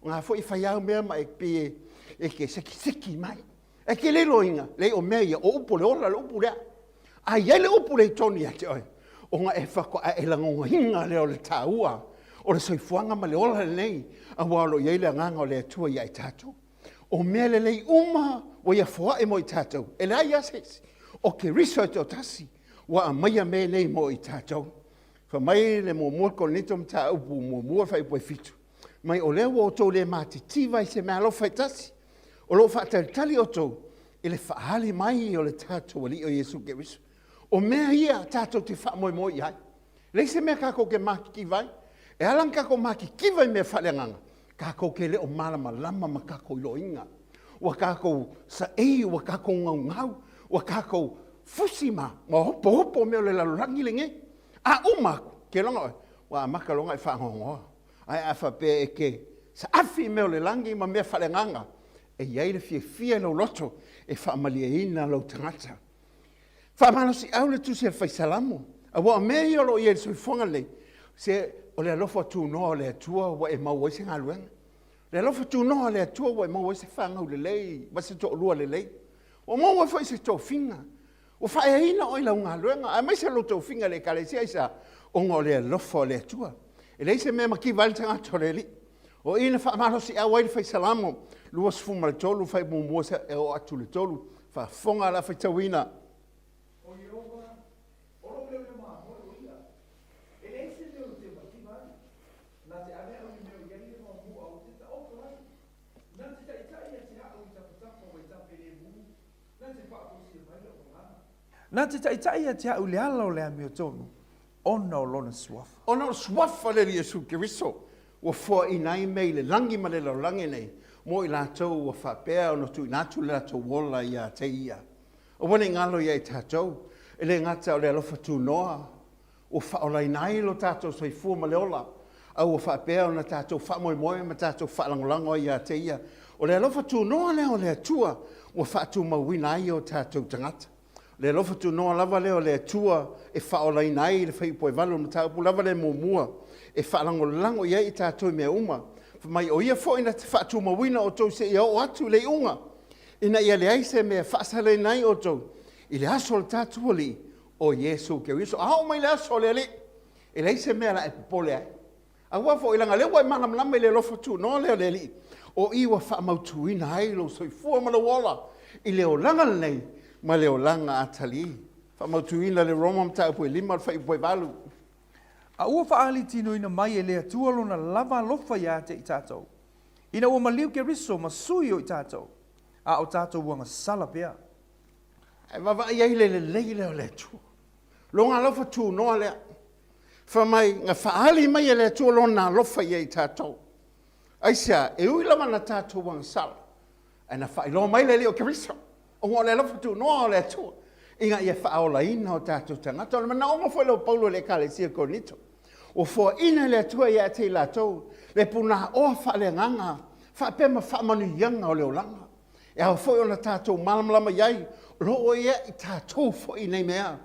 o na foi e fai au mea ma e pei e te sekiseki mai. E te le iloaina, leai o mea ia, o upu o le ola le upu lea. A i ai le upu lea i totonu ia te oe, ona e faatoa e lagonaina lea o le taua o le soifuaga ma le ola lenei, aua o lo o i ai le agaga o le Atua ia i tatou. O mea lelei uma ua ia foai mo i tatou, e leai lava se isi, o Keriso e toatasi ua aumaia mea nei mo i tatou. Fai mai le muamua Korinito mataupu muamua fuaiupu e 7, mai o lea ua outou le matitiva i se meaalofa e tasi, O lo o faatalitali outou i le faaali mai o le tatou Alii o Iesu Keriso. O mea ia tatou te faamoemoe i ai. E leai se mea tatou te matitiva ai. E ala ona tatou matitiva i mea faaleagaga, tatou te le o malamalama ma tatou iloiga. Ua tatou saei, ua tatou naunau, ua tatou fusi ma opoopo mea o le lalolagi lenei. A uma atu, ke loga oe, ua amata loa ona e faanoanoa. Ae a faapea e te saafi i mea o le lagi ma mea faaleagaga, e i ai le fiafia i lou loto e faamalieina lou tagata. Faamalosiau le tusi a le Fai Salamo, aua o mea ia o lo o i ai i le soifuaga lenei, se o le alofa tunoa o le Atua ua e maua ai se galuega. Le alofa tunoa o le Atua ua e maua ai se fanau lelei ma se toalua lelei. Ua maua ai foi se tofiga. Ua faaeaina oe i lau galuega, aemaise lou tofiga i le Ekalesia, aisea? Ona o le alofa o le Atua. E leai se mea e mativa ai le tagata o le Alii. O i na faamalosiau ai le Fai Salamo 23, fai muamua e oo atu i le 3, faafofoga o le a faitauina. O Ieova, o lou leoleo mamoe o ia, e leai se mea ou te mativa ai. Na te ave au i mea o i ai le maomua ou te taoto ai. Na te taitai ia te a'u i taputapu o vaitafe lemu, Na te faafosia mai lou agaga. Na te taitai ia te a'u i le ala o le amiotonu, ona o Lona suafa. Ona o le suafa o le Alii Iesu Keriso, ua foaina ai mea i le lagi ma le lalolagi nei, mo i latou ua faapea ona tuuina atu le latou ola ia te Ia. Aua ne i galo ia i tatou, e le gata o le alofa tunoa, ua faaolaina ai lo tatou soifua ma le ola, a ua faapea ona tatou faamoemoe ma tatou faalagolago ai ia te Ia. O le alofa tunoa lea o le Atua ua faatumauina ai o tatou tagata. O le alofa tunoa lava lea o le Atua e faaolaina ai le fuaiupu e 8 o le mataupu lava lea muamua e faalagolago i ai i tatou i mea uma. Fai mai, o Ia foi na te faatumauina outou seia oo atu i le iuga, ina ia leai se mea e faasalaina ai outou i le aso o le tatou Alii o Iesu Keriso. A oo mai le aso o le Alii, e leai se mea o le a e popole ai. Aua foi, leaga o lea ua e malamalama i le alofa tunoa lea o le Alii, o i ua faamautuina ai lou soifua ma lou ola i le olaga lenei ma le olaga atalii. Faamautuina le Roma mataupu e 5 o le fuaiupu e 8. A ua faaalitinoina mai e le Atua Lona lava alofa ia te i tatou, ina ua maliu Keriso ma sui o i tatou, a o tatou ua gasala pea. Ae vaavaai ai le lelei lea o le Atua. Lona alofa tunoa lea. Fai mai, na faaali mai e le Atua Lona alofa ia i tatou. Aisea? E ui lava na tatou agasala, ae na faailoa mai le Alii o Keriso, ona o le alofa tunoa o le Atua. ina ia faaolaina o tatou tagata. O le manaoga foi lea o Paulo i le Ekalesia i Korinito, ua foaina e le Atua ia te i latou le punaoa faaleagaga faapea ma faamanuiaga o le olaga. E ao foi ona tatou malamalama i ai, o lo o ia i tatou foi nei mea.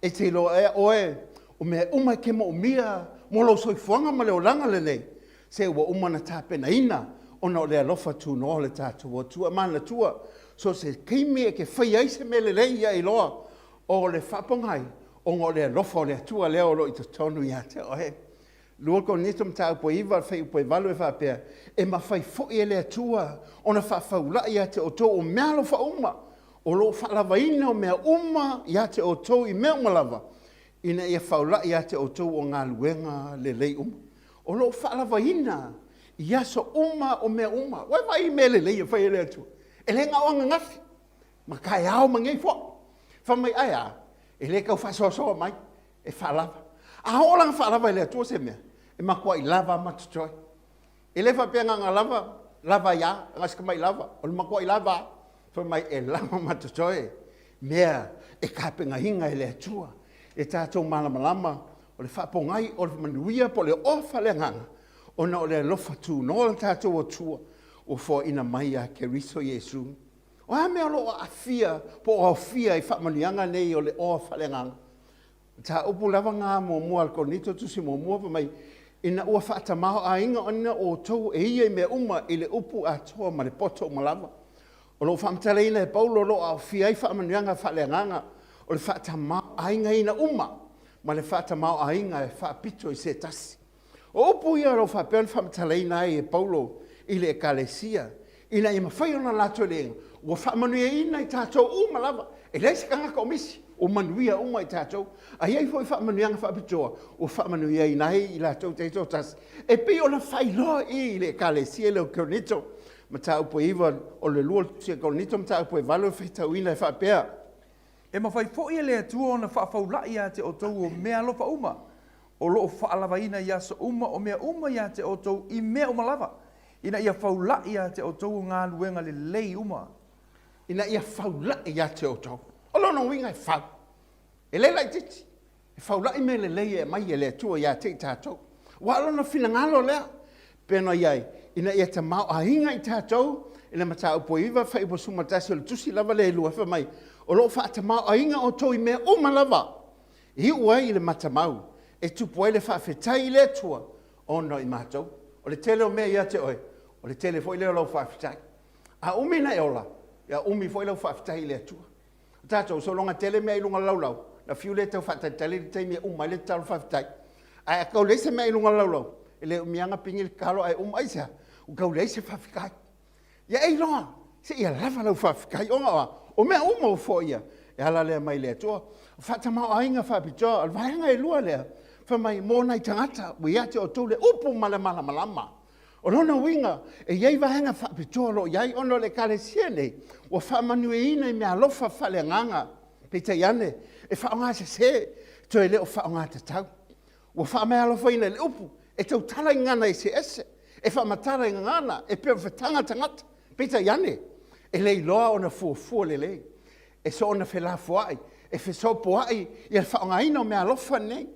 E te iloa ea oe o mea uma e te moomia mo lou soifuaga ma le olaga lenei, se ua uma ona tapenaina ona o le alofa tunoa o le tatou Atua. Manatua, so o se taimi e te faia ai se mea lelei ia iloa o le faapogai ona o le alofa o le Atua lea o lo o i totonu ia te oe. 2 Korinito mataupu e 9 fuaiupu e 8 e faapea, E mafai foi e le Atua ona faafaula'i ia te outou o meaalofa uma, o lo o faalavaina o mea uma ia te outou i mea uma lava, ina ia faula'i ia te outou o galuega lelei uma. O lo o faalavaina i aso uma o mea uma. Ua e vaai i mea lelei e fai e le Atua? E le na o ananafi, ma taeao ma nei foi. Fai mai, ae a? E le tau faasoasoa mai, e faalava. A oo la ina faalava e le Atua se mea, e matuai lava ma totoe. E le faapea na ona lava, lava ai lava, na o si tamai lava, o le matuai lava lava. Fai mai, e lava ma totoe mea e tapenaina e le Atua e tatou malamalama o le faapogai o le manuia po o le ofa le agaga ona o le alofa tunoa o le tatou Atua ua foaina mai ia Keriso Iesu. O a mea o lo o aafia po o aofia i faamanuiaga nei o le oa faaleagaga? Mataupu lava na muamua a le Korinito tusi muamua fai mai, ina ua faatamaoaiga outou e ia i mea uma i le upu atoa ma le poto uma lava. O lo o faamatalaina e Paulo o lo o aofia ai faamanuiaga faaleagaga o le faatamaoaigaina uma ma le faatamaoaiga e faapito i se tasi. O upu ia o lo o faapea ona faamatalaina ai e Paulo i le Ekalesia, ina ia mafai ona latou leaga, ua faamanuiaina i tatou uma lava, e leai se tagata o misi, ua manuia uma i tatou. A i ai foi faamanuiaga faapitoa, ua faamanuiaina ai i latou taitoatasi, e pei ona faailoa i i le Ekalesia lea o Korinito, mataupu e 9 o le 2 o le Korinito, mataupu e 8 e faitauina e faapea, E mafai foi e le Atua ona faafaula'i ia te outou o meaalofa uma, o lo o faalavaina i aso uma o mea uma ia te outou i mea uma lava, ina ia faula'i ia te outou o galuega lelei uma. Ina ia faula'i ia te outou. O lona uiga e fau. E le laitiiti. E faula'i mea lelei e aumai e le Atua ia te i tatou. Aua o Lona finagalo lea, pei ona i ai, ina ia tamaoaiga i tatou i le mataupu e 9 fuaiupu 11 o le tusi lava lea e lua, fai mai, O lo o faatamaoaiga outou i mea uma lava, e iu ai i le matamau, e tupu ai le faafetai i le Atua ona o i matou. O le tele o mea ia te oe, o le tele foi lea o lau faafetai. A umi ona e ola, ia umi foi lau faafetai i le Atua. O tatou, sologa tele mea i luga o le laulau, ona fiu lea e tau faatalitali le taimi e uma ai le tatalo faafetai. Ae a tau leai se mea i luga o le laulau, e le umi lava ona pigi le tatalo ae uma. Aisea? Ua tau leai se faafetai. Ia e iloa, seia lava lau faafetai, ona o a? O mea uma ua foia, e ala lea mai le Atua. O faatamaoaiga faapitoa, o le vaega e lua lea, fai mai, mo nai tagata ua ia te outou le upu ma le malamalama. O lona uiga, e i ai vaega faapitoa o lo o i ai, ona o le Ekalesia nei, ua faamanuiaina i meaalofa faaleagaga, peitai ane, e faaaogasese, toe le o faaaogatatau. Ua faameaalofaina i le upu, e tautala i gagana eseese, e faamatala i gagana, e pei o fetaga tagata, peitai ane, e le iloa ona fuafua lelei, e soona felafoai, e fesopoai ia le faaaogaina o meaalofa nei.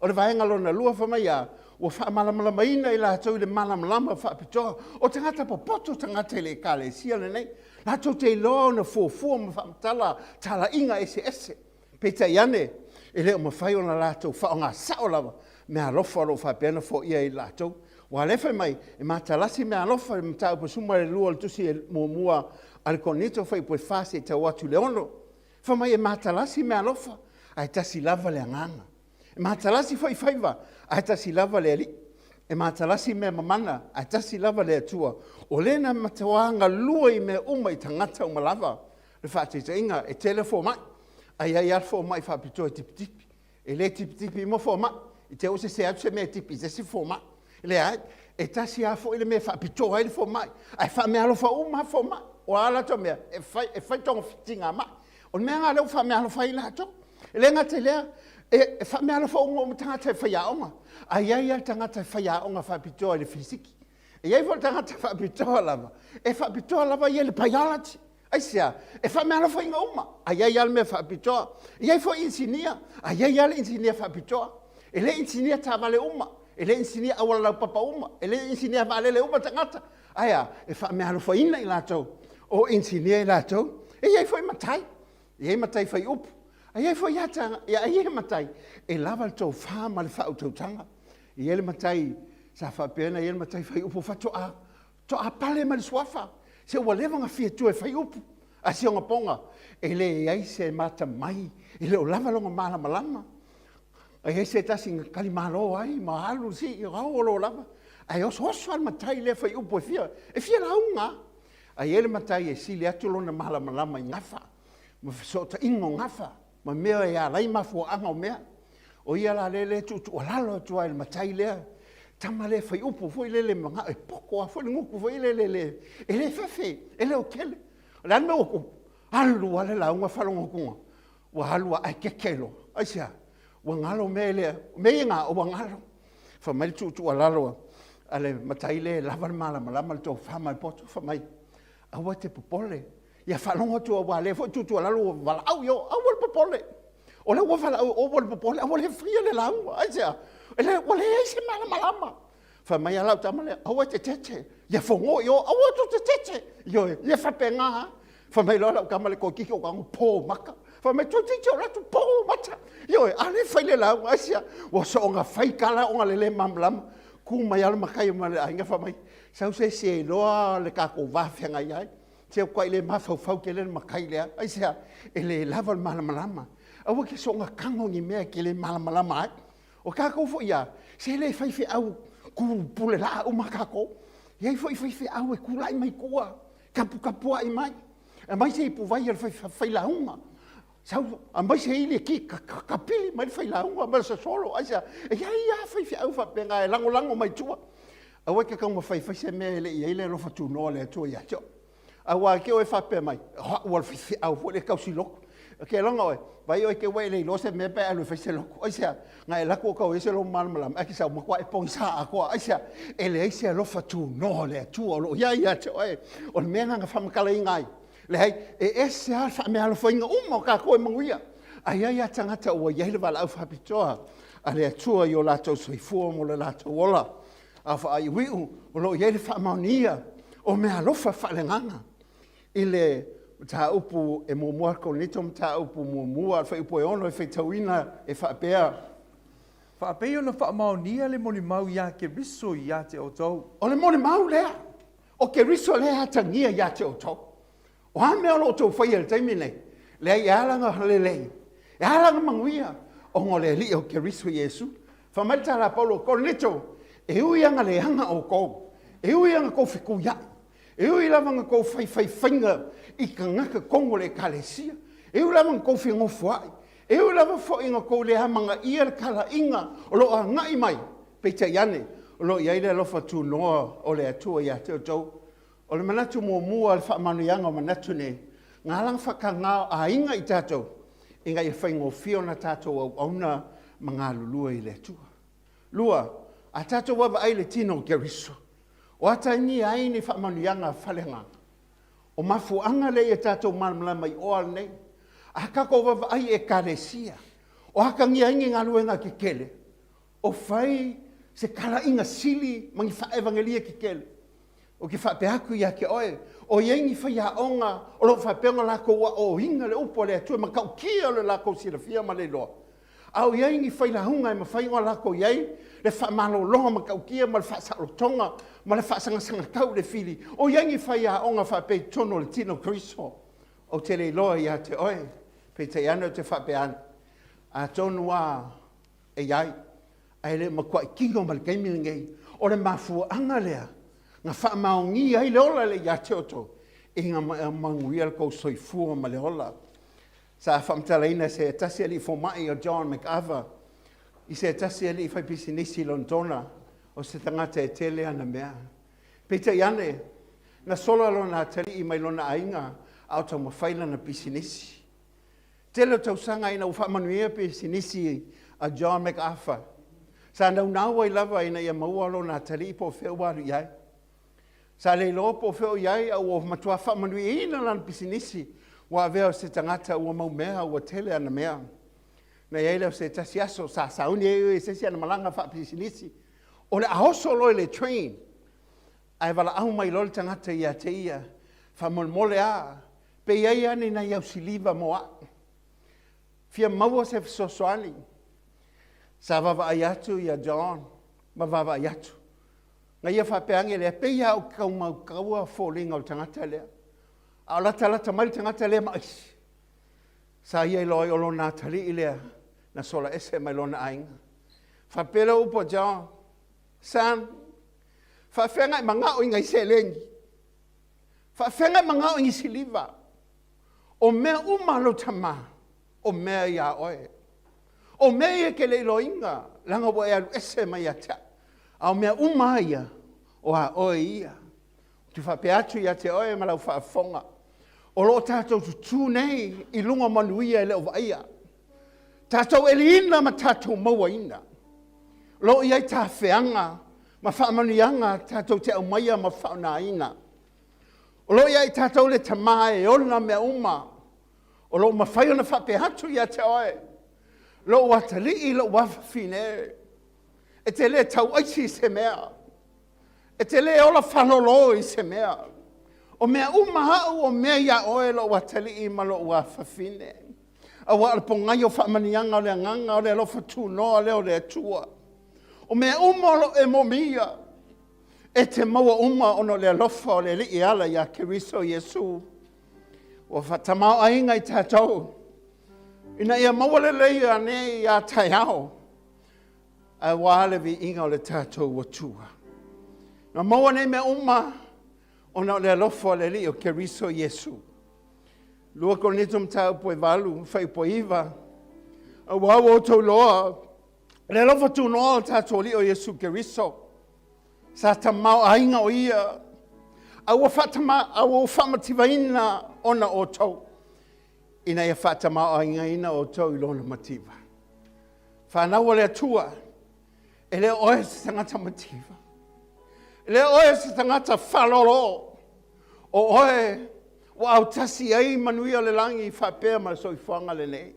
O le vaega lona lua, fai mai a, ua faamalamalamaina i latou i le malamalama faapitoa. O tagata popoto tagata i le Ekalesia lenei, latou te iloa ona fuafua ma faamatala talaiga eseese. Peitai ane, e le o mafai ona latou faaaoga sao lava meaalofa o lo o faapea ona foia e i latou. Aua o lea e fai mai, e matalasi meaalofa i le mataupu 12 o le tusi muamua a le Korinito, fuaiupu e 4 seia tau atu i le 6. Fai mai e matalasi meaalofa, ae tasi lava le agaga. E matalasi foi faiva, ae tasi lava le Alii. E matalasi mea mamana, ae tasi lava le Atua. O le na matuā galue i mea uma i tagata uma lava. Le faataitaiga, e tele fomai, ae i ai lava le fomai faapitoa e tipitipi. E le tipitipi uma fomai, i te i ua sese atu se mea e tipi i se isi fomai. Leai, e tasi lava foi le mea e faapitoa ai le fomai, ae faameaalofa uma lava fomai. O a latou mea, e fai, e fai togafitiga mai. O le mea lena o lea ua faameaalofa ai latou. E le gata i lea, e faameaalofa uma uma tagata e faiaoga, ae i ai lava le tagata e faiaoga faapitoa i le fisiki. E i ai foi le tagata faapitoa lava, e faapitoa lava ia i le biology. Aisea? E faameaalofaina uma, a i ai lava le mea faapitoa. E i ai foi inisinia, a i ai lava le inisinia faapitoa. E le inisinia taavale uma, e le inisinia auala laupapa uma, e le inisinia vaalele uma tagata. Ae a? E faameaalofaina i latou o inisinia i latou. E i ai foi matai, e i ai matai fai upu, a i ai foi ata, e i ai matai e lava le tofa ma le faautautaga. E i ai le matai sa faapea ona i ai le matai fai upu faatoa Toa pale mai le suafa, se ua leva ona fia tua e fai upu, a si ona poga, e leai se mata mai, e le o lava lona malamalama. A i ai se tasi na tali malo ai ma alu si i ao o lo lava, ae osooso lava le matai lea fai upu e fia, e fia lauga lava. A i ai le matai e sili atu lona malamalama i gafa, ma fesootaiga o gafa, ma mea e ala ai mafuaaga o mea. O ia la lea e tuutuualalo atu ai i le matai lea, tama lea fai upu foi lele manao e poto lava foi le gutu foi lele e le fefe, e leotele. O le a le mea ua tupu? Alu lava le lauga faalogo atu ua alu lava ae keke loa. Aisea? Ua galo mea lea, mea ia na ua galo. Fai mai le tuutuualalo a le matai lea e lava le malamalama, le tofa ma le poto, fai mai, aua e te popole, Ia faalogo atu aua o lea foi tuutuualalo ua valaau i o, aua le popole. O lea ua valaau, aua le popole, aua le faia le lauga. Aisea? Ua leai se malamalama. Fai mai lava lau tama lea, aua e te tete, ia fogo i o, aua tou te tete. Ioe, ia faapena lava. Fai mai loa lau tama lea, toeitiiti ou tago po mata. Fai mai, toeitiiti ou alu atu po mata. Ioe, a o lea e fai le lauga, aisea? Ua soona fai tala ona o le le malamalama. Tu mai lava le matai ma le aiga fai mai, sau se isi e iloa le tatou va feagai ai. Se ua le mafaufau tele le matai lea. Aisea? E le lava le malamalama. Aua ke soona tago ni mea e te le malamalama ai. O tatou foi ia, se le faifeau pule laa uma tatou. E i ai foi faifeau e tulai mai tua, taputapuai mai. Aumai se ipuvai a le failauga. Sau, aumai se ili e ki, kapili mai le failauga ma le sosolo. Aisea? E i ai lava faifeau faapena e lagolago mai tua. Aua e te taumafai e fai se mea e le i i ai le alofa tunoa o le Atua ia te oe. Aua te oe faapea mai, o au o le faifeau foi lea tausi lotu. Ke loga oe, vai oe te ua e le iloa se mea pe alu e fai se lotu. Aisea? Na e alu atu o tau i ai se lou malamalama, ae te sau matua e pogisa atoa. Aisea? E leai se alofa tunoa o le Atua o lo o i ai ia te oe. O le mea lena na faamatalaina ai. Leai, e ese lava le faameaalofaina uma o tatou e manuia. Ae i ai lava tagata ua i ai le valaau faapitoa a le Atua i o latou soifua ma lo latou ola. A faaiuiu, o lo o i ai le faamaonia o meaalofa faaleagaga i le mataupu e muamua Korinito mataupu muamua le fuaiupu e 6 e faitauina e faapea. Faapei ona faamaonia le molimau ia Keriso ia te outou. O le molimau lea O Keriso lea e atagia ia te outou. O a mea o lo o outou faia i le taimi lenei? Leai, e ala ona lelei, e ala ona manuia, ona o le Alii o Keriso Iesu. Fai mai le tala a Paulo, Korinito, e ui lava na leaga outou, e ui lava na tou fetuiai, e ui lava na tou faifaifaiga i tagata tonu o le Ekalesia, e ui lava na tou fenofoai, e ui lava foi na tou le amanaia le talaiga o lo o agai mai, Peitai ane, o lo o i ai le alofa tunoa o le Atua ia te outou. O le manatu muamua o le faamanuiaga o manatu nei, na ala ona faataga o aiga i tatou, ina ia faigofie ona tatou auauna ma galulue i le Atua. Lua, a tatou vaavaai i le tino o Keriso, o atagia ai ni faamanuiaga faaleagaga. O mafuaaga lea ia tatou malamalama i oa lenei. A tatou vaavaai i Ekalesia, o atagia ai ni galuega tetele, O fai se talaiga sili ma ni faaevagelia tetele. Ou te faapea atu ia te oe, o i ai ni faiaoga o lo o faapea ona latou aoaoina le upu a le Atua e matautia lo latou silafia ma le iloa. A o i ai ni failauga e mafai ona latou i ai le faamalologa matautia ma le faasaolotoga ma le faasagasagatau i le fili. O i ai ni faiaoga faapea i totonu o le tino o Keriso. Ou te le iloa ia te oe, peitai ane ou te faapea ane, atonu lava e i ai, ae le o matuai kino mai le taimi lenei. O le mafuaaga lea na faamaonia ai le ola lea ia te outou, ina ia manuia le tou soifua ma le ola. Sa faamatalaina e se tasi alii fomai o John MacArthur i se tasi alii faipisinisi i Lonetona, o se tagata e tele ana mea. Peitai ane, na sola lona atalii mai lona aiga a o taumafai lana pisinisi. Tele o tausaga ina ua faamanuia pisinisi a John MacArthur, sa naunau ai lava ina ia maua lona atalii po o fea ua alu i ai. Sa le iloa po o fea o i ai, a ua matua faamanuiaina lana pisinisi, ua avea o se tagata ua mau mea, ua tele ana mea. Na i ai lea o se tasi aso sa sauni ai o ia i se isi ana malaga faapisinisi, o le a oso loa i le train, ae valaau mai loa le tagata ia te ia, faamolemole lava, pe i ai lava ni nai au siliva mo au. Fia maua se fesoasoani. Sa vaavaai atu ia John ma vaavaai atu. Na ia faapea ane lea, pei lava ou te tau mautaua foliga o le tagata lea. A o latalata mai le tagata lea ma aisi. Sa ia iloa ai o lona atalii lea na sola ese mai lona aiga. Faapea lea o upu a John, Son, faafefea na e manao i nai seleni? Faafefea na e manao i ni siliva? O mea uma a lou tama, o mea ia oe. O mea ia e te le iloaina, leaga ua e alu ese mai ia te au. A o mea uma lava ia, o a oe ia. Ou te faapea atu ia te oe ma lau faafofoga, o lo o tatou tutū nei i luga o manuia e le o vaaia. Tatou eliina ma tatou mauaina. O lo o i ai tafeaga ma faamanuiaga tatou te aumaia ma faaaogaina. O lo o i ai tatou le Tama e ona mea uma, o lo o mafai ona faapea atu ia te oe, Lou atalii, lou afafine, e te le tauaisi i se mea, e te le ola faalolo i se mea. O mea uma aʻu o mea iā oe, lou atalii ma lou afafine. Aua o le pogai o faamanuiaga o le agaga o le alofa tunoa lea o le Atua. O mea uma o lo o e moomia, e te maua uma ona o le alofa o le Alii e ala iā Keriso Iesu. Ua faatamaoaiga i tatou ina ia maua lelei anei a taeao, aua le viiga o le tatou Atua. Na maua nei mea uma ona o le alofa o le Alii o Keriso Iesu. 2 Korinito mataupu e 8, fuaiupu e 9, aua ua outou iloa le alofa tunoa o le tatou Alii o Iesu Keriso, sa tamaoaiga o ia, a ua faatama, a ua faamativaina ona outou, ina ia faatamaoaigaina outou i lona mativa. Fanau a le Atua, e le o oe se tagata mativa, e le o oe se tagata faalolo, o oe ua autasi ai manuia o le lagi faapea ma le soifuaga lenei.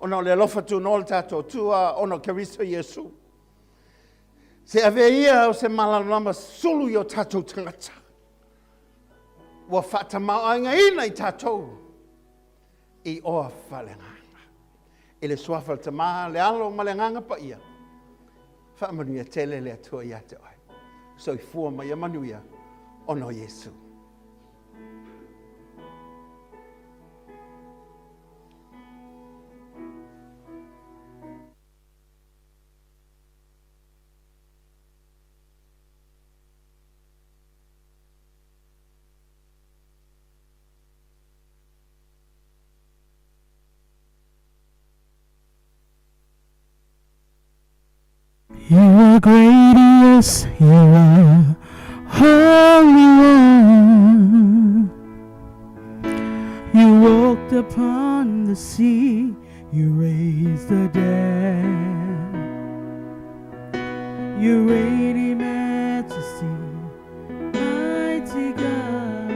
Ona o le alofa tunoa o le tatou Atua, ona o Keriso Iesu, se avea ia o se malamalama sulu i o tatou tagata, ua faatamaoaigaina i tatou i oa faaleagaga. I le suafa o le Tama, le Alo ma le Agaga Paia, faamanuia tele le Atua ia te oe. Soifua ma ia manuia ona o Iesu. You are great, yes, you are Holy One. You walked upon the sea, you raised the dead. You reign in majesty, mighty God.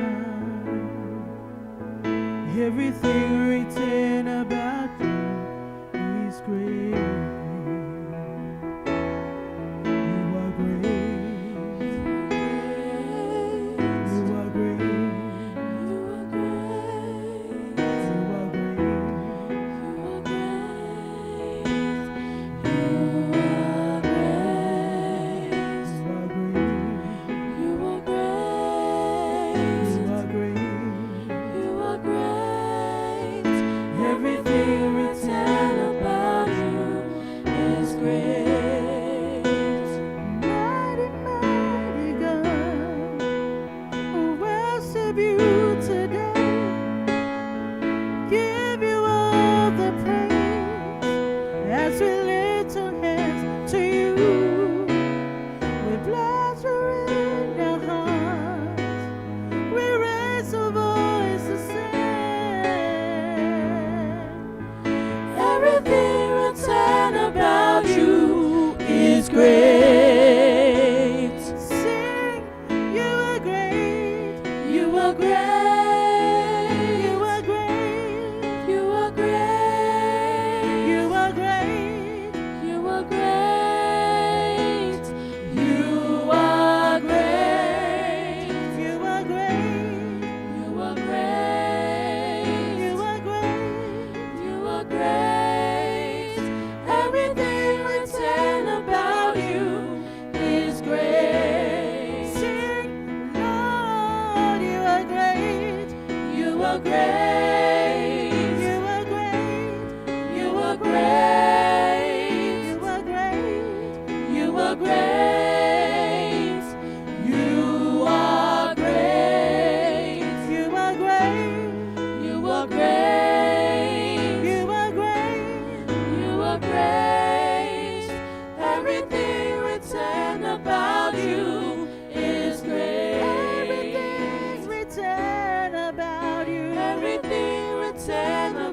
Everything written about you is great. You are great. You are great. You are great. You are great. You are great. You are great. You are great. Everything written about you is great. Mighty, mighty God, we worship you today. Give you all the praise as we lift our hands to you. With pleasure in our hearts, we raise our voice to sing. Everything written about you is great. Sing, you are great. You are great. You are great. You are great. You are great. You are great. You are great. You are great. You are great. You are great. Everything written about you is great. Everything's written about you. Everything written.